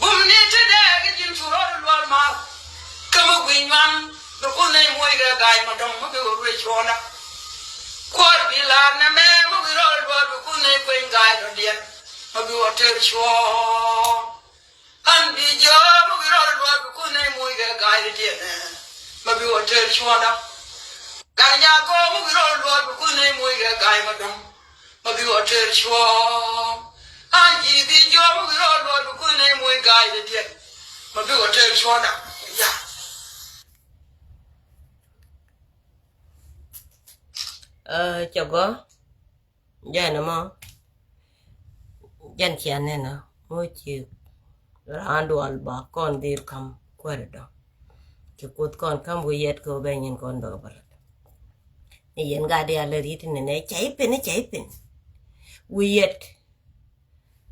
Bumni ti dɛɛk ji̱n cu rɔɔd luɔr mal. Kä mi gui̱ny nyuan bi kun nɛy muɔc kɛ ga̱a̱c ma dɔ̱ŋ mi bi wä ruëë cuɔ̱ɔ̱ŋda. Kuäär bi la̱r nɛmɛ mi bi rɔɔd luɔr bi kun nɛy kueny ga̱a̱c dɔ̱diɛn mi bi wä tëër cuɔ̱ɔ̱ŋ. An bi jiɔam mi wi̱i̱ rɔɔd luɔr bi kun nɛy muc kɛ ga̱a̱c diɛn. Ma bi wä tëër cuɔ̱ɔ̱ŋda. Gat nyaak gɔɔk mi wi̱i̱ rɔɔd luɔr bi kun nɛy muc kɛ ga̱a̱c ma dɔ̱ŋ. Ma bi wä tëër cuɔ̱ɔ̱ŋ. An ji̱ bi jiɔam mi wi̱i̱ rɔɔd luɔr bi kun nɛy muc ga̱a̱c diɛn. Ma bi wä tëër cuɔ̱ɔ̱ŋda. Ya. Ɛ, cɛ gɔ̱. Jɛn ɛmɔ, jɛn cia nɛn ɛ, ŋu ci raan dual ba kɔn dhil kam kuäär dɔ. Ci Kuoth kɔn kam wi̱i̱ yɛt kɛ wä bɛ nyin kɔn bɛ kɛ bä lat. Ni yɛn gat diaal lɛ ri̱t ni nɛ, cɛ i̱ pin, cɛ i̱ pin. Wi̱i̱ yɛt,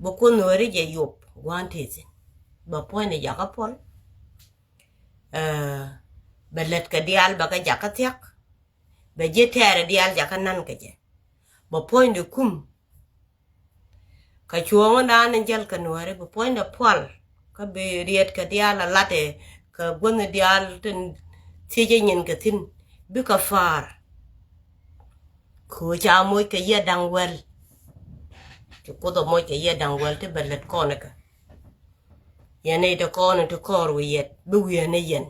bɛ Kuoth Nuääri jɛ yop gua̱a̱n tëë thi̱n. Bɛ puɔ̱ny ni jakä puɔl. Ɛ, bɛ lät kɛ diaal bɛ kɛ jakä thia̱k. Bɛ ji̱ tɛɛrɛ diaal jakä nan kɛ jɛ. Bɛ puɔ̱nydɛ kum. Kɛ cuɔ̱ɔ̱ŋdan in jäl kɛ Nuääri, bɛ puɔ̱nydɛ pual. Kä bi riet kɛ diaal a latɛ kɛ guänh diaal tin thiecä nyin kɛ thi̱n. Bikɛ fa̱a̱r. Kɛ ɣöö ca moc kɛ yiëë da̱ŋ wäl. Ci Kuoth ɛ moc kɛ yɛ da̱ŋ wäl ti bɛ lät kɔn ikä. Yɛn nɛy ti kɔn in ti kɔɔr wi̱i̱ yɛt bi wi̱i̱ ni yɛn.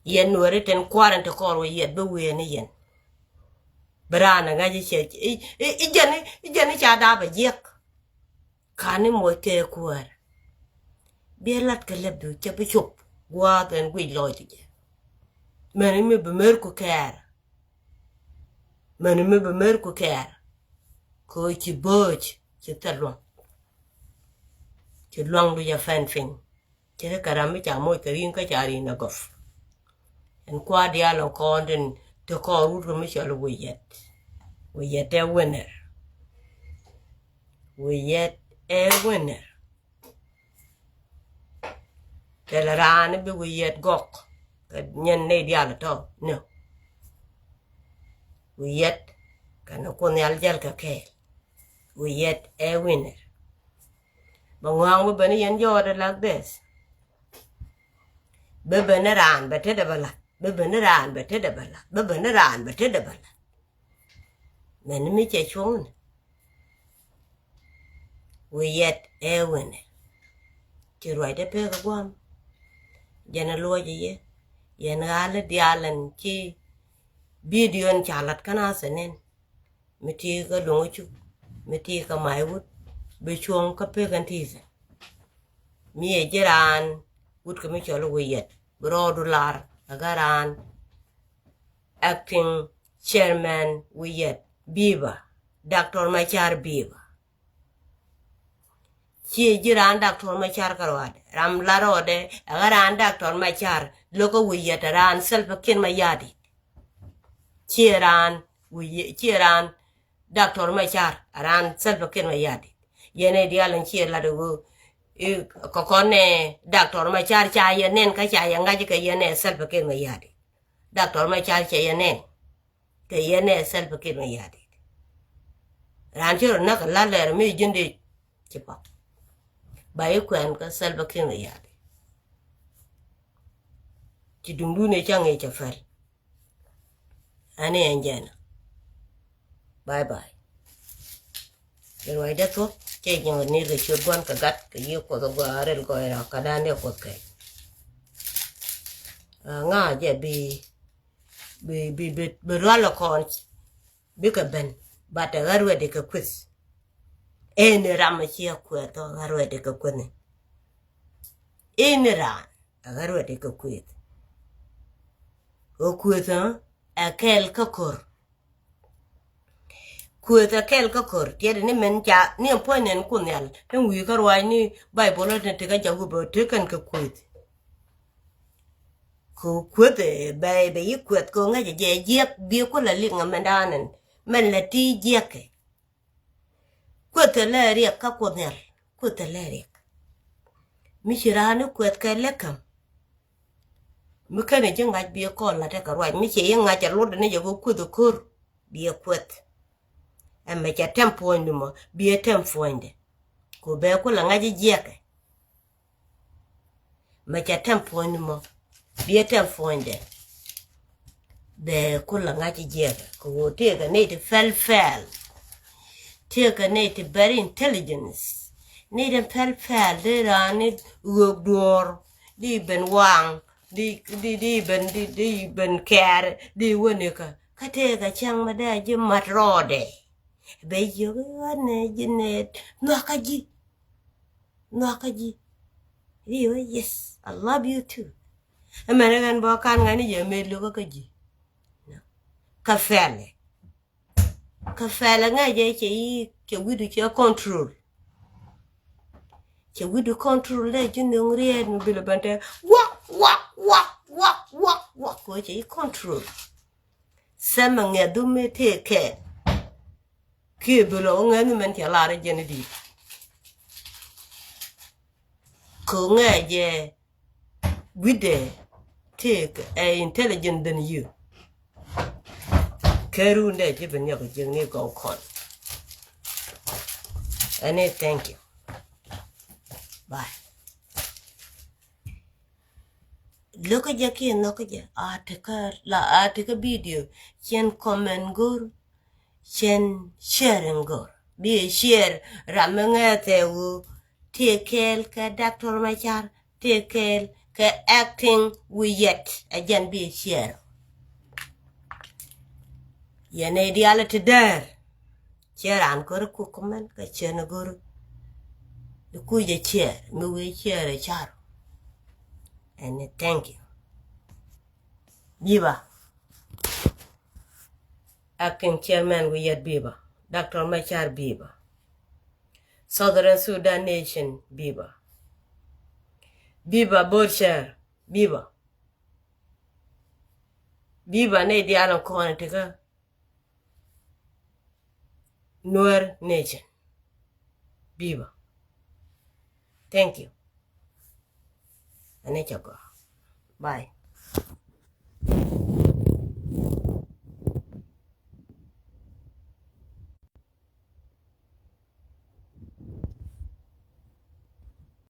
Yɛn Nuääri tin kua̱r in ti kɔɔr wi̱i̱ yɛt bi wi̱i̱ ni yɛn. Bi raan ɛ ŋa̱c i̱ cɛ i̱, i̱, i̱ jɛn i̱, i̱ jɛn i̱ ca daap ɛ jiɛk. Ka̱n i̱ moc kɛ kuäär. Biɛ lat kɛ lɛpdu cɛ bi cop gua̱a̱th ɛn guic lɔc ti jɛ. Mɛn i̱ mi bi mer ku kɛɛr. Mɛn i̱ mi bi mer ku kɛɛr. Kɛ ci bööc ci thil luaŋ. Ci luaŋdu jɛ fɛn piny. Cɛ kɛ ram mi ca moc kɛ ri̱ŋ kä ca ri̱ŋ ɛ gɔf. Ɛn kua̱r diaal ɔ kɔn tin te kɔɔr wut kɛ mi cɔl wi̱i̱ yɛt. Wi̱i̱ yɛt ɛ winner. Wi̱i̱ yɛt ɛ winner. Thilɛ raan bi wi̱i̱ yɛt gɔk kɛ nyɛn nɛy diaal tɔ. No. Wi̱i̱ yɛt kɛnɛ Kuoth Nhial jäl kɛ kɛɛl. Wi̱i̱ yɛt ɛ winner. Bɛ ŋɔ̱a̱ŋ bä ben yɛn jɔɔt like this. Bä ben raan bɛ tetdɛ bɛ la̱t. Bä ben raan bɛ tetdɛ bä la̱t. Bä ben raan bɛ tetdɛ bä la̱t. Mɛn mi cɛ cuɔ̱ŋni. Wi̱i̱ yɛt ɛ winner. Ci ruacdɛ pek gua̱a̱m. Jɛn ɛ luɔc ɛ yɛ. Yɛn ɣa̱l i̱ diaal ɛn ci bidio ɛn ca la̱t kä nath ɛ nɛn. Mi ti kä luŋ cuk, mi ti kä may wut, bi cuɔ̱ŋ kä pek ɛn ti thɛ. Mi ɛ ji̱ raan wut kɛ mi cɔl wi̱i̱ yɛt, bi rɔɔdu lar ɛ kä raan acting chairman wi̱i̱ yɛt, Biba, Doctor Machar Biba. Ciɛ ji̱ raan Doctor Machar kä ruaadɛ. Ram la rɔɔdɛ ɛ ɣä raan Doctor Machar lo̱kä wi̱i̱ yɛt ɛ raan Salva Kiir Mayardit. Ciɛ raan wi̱i̱ yɛ-, ciɛ raan Doctor Machar ɛ raan Salva Kiir Mayardit. Yɛn ɛ diaal in ciɛ lat ɛ ɣöö i̱ kɔkɔn ɛ Doctor Machar ca yɛ nɛn kä ca yɛ ŋa̱c kɛ yɛn ɛ Salva Kiir Mayardit. Doctor Machar cɛ yɛ nɛn. Kɛ yɛn ɛ Salva Kiir Mayardit. Raan ci rɔ näk kɛ la̱t lɛr mi ji̱n dee ci pap. Ba i̱ kuɛn kä Salva Kiir Mayardit. Ci duŋdun ɛ cä ŋi̱i̱c cɛ pɛl. Ani ɛn jɛn. Bye bye. Kɛ ruacdä thuɔ̱k cɛ ji̱n kɛ ni̱r kɛ ciöt gua̱n kɛ gat kɛ yiëë Kuɔth ɛ gɔaa ril gɔɔy rak kä da̱a̱n dee Kuɔth kɛɛc. Ŋa jɛ bi bi, bi, bi, bi rual ɛ kɔn bikɛ ben, but ɛ ɣär wɛt ikɛ kueth. Ɛn ram ɛ ciɛ kueth ɔ ɣär wɛt ikɛ kueth ni. Ɛn ram ɛ ɣär wɛt ikɛ kueth. Ɔ kueth ɔ ɛ kɛl kä ko̱r. Kueth ɛ kɛl kä ko̱r tiɛt ni mɛn ca ni ɛn puɔ̱ny nɛn Kuoth Nhial ni wi̱i̱ kä ruac ni Baibol ɔ ni ti kä ca wupɛ ɔ ti kɛn kɛ kueth. Kɛ kueth ɛ bɛ, bɛ yi kueth kɛ ŋäcɛ jɛ jiɛk biɛ kulɛ lik ŋä mɛn da̱a̱n ɛn mɛn lɛ ti jiɛkɛ. Kueth ɛ lɛ riɛk kä Kuoth Nhial, kueth ɛ lɛ riɛk. Mi ci raan ni kueth kɛ lɛ käm. Mi kɛn ɛ ji̱ ŋa̱c biɛ kɔn la̱t ɛ kɛ ruac mi ci yi ŋa̱c ɛ luɔt ni jɛ kɛ kueth ɛ ko̱r biɛ kueth. Ɛmɛ cɛ tɛm puɔ̱ny ni mɔ biɛ tɛm puɔ̱nydɛ. Kɛ bɛ kulɛ ŋa̱c jiɛkɛ. Mɛ cɛ tɛm puɔ̱ny ni mɔ. Biɛ tɛm puɔ̱nydɛ. Bɛ kulɛ ŋa̱c jiɛkɛ kɛ ɣöö tëëkɛ nɛy ti pɛl pɛl. Tëëkɛ nɛy ti very intelligence. Nɛy ti pɛl pɛl dee raan ni ɣöök duɔ̱ɔ̱r di ben waŋ di di di ben di di ben kɛɛr di wä nikä. Kä tëëkɛ cäŋ mɛ dee ji̱ mat rɔɔdɛ. Bɛ yio̱k i̱ ɣän nɛ ji̱ nɛ nhɔakä ji̱. Nhɔakä ji̱. Ri wä yes, I love you too. Ɛmɛn ɛ ɣän bä kan ŋa̱ni jɛ mëë lo̱kä kä ji̱. Kä fɛlɛ. Kä fɛlɛ ŋa̱ jɛ cɛ yi cɛ wi̱du cɛ control. Cɛ wi̱du control dee ji̱ nöŋ riɛɛt mi bilɛ bɛn tɛ wak wak wak wak wak wak kɛ cɛ yi control. Sɛmɛ ŋɛ̈thu mi tëë kɛɛl. Kiɛ bi lɔ wä ŋɛ̈thu mɛn cɛ lar jɛn i̱ di̱i̱t. Kɛ ŋɛ̈ jɛ wi̱cdɛ tëë kɛ ɛ intelligent than you. Kɛ rundɛ ji̱ bi niɔk ji̱ ni gɔw kɔn. Ɛni thank you. Bye. Lokä jɛ kiɛ nhɔkä jɛ a tekä la a tekä bidio cɛn comment go̱r cɛn sharing go̱r. Bi ɛ ciɛɛr ram mi ŋɛɛ thɛ wu. Tëë kɛɛl kɛ Doctor Machar, tëë kɛɛl kɛ acting wi yɛt, ɛ jɛn bi ɛ ciɛɛr. Yɛn ɛ diaal ti däär. Ciɛ raan kör kuk mɛn kɛ ciɛ ni gör. Iku jɛ ciɛ mi wee ciɛ rɛ car. And thank you. Biba. Acting chairman wi yɛt biba. Doctor Machar biba. Southern Sudan nation biba. Biba Borcher biba. Biba ne diaal kɔn tikä. Nuer nation. Biba. Thank you. Ane cɛ gɔaa. Bye.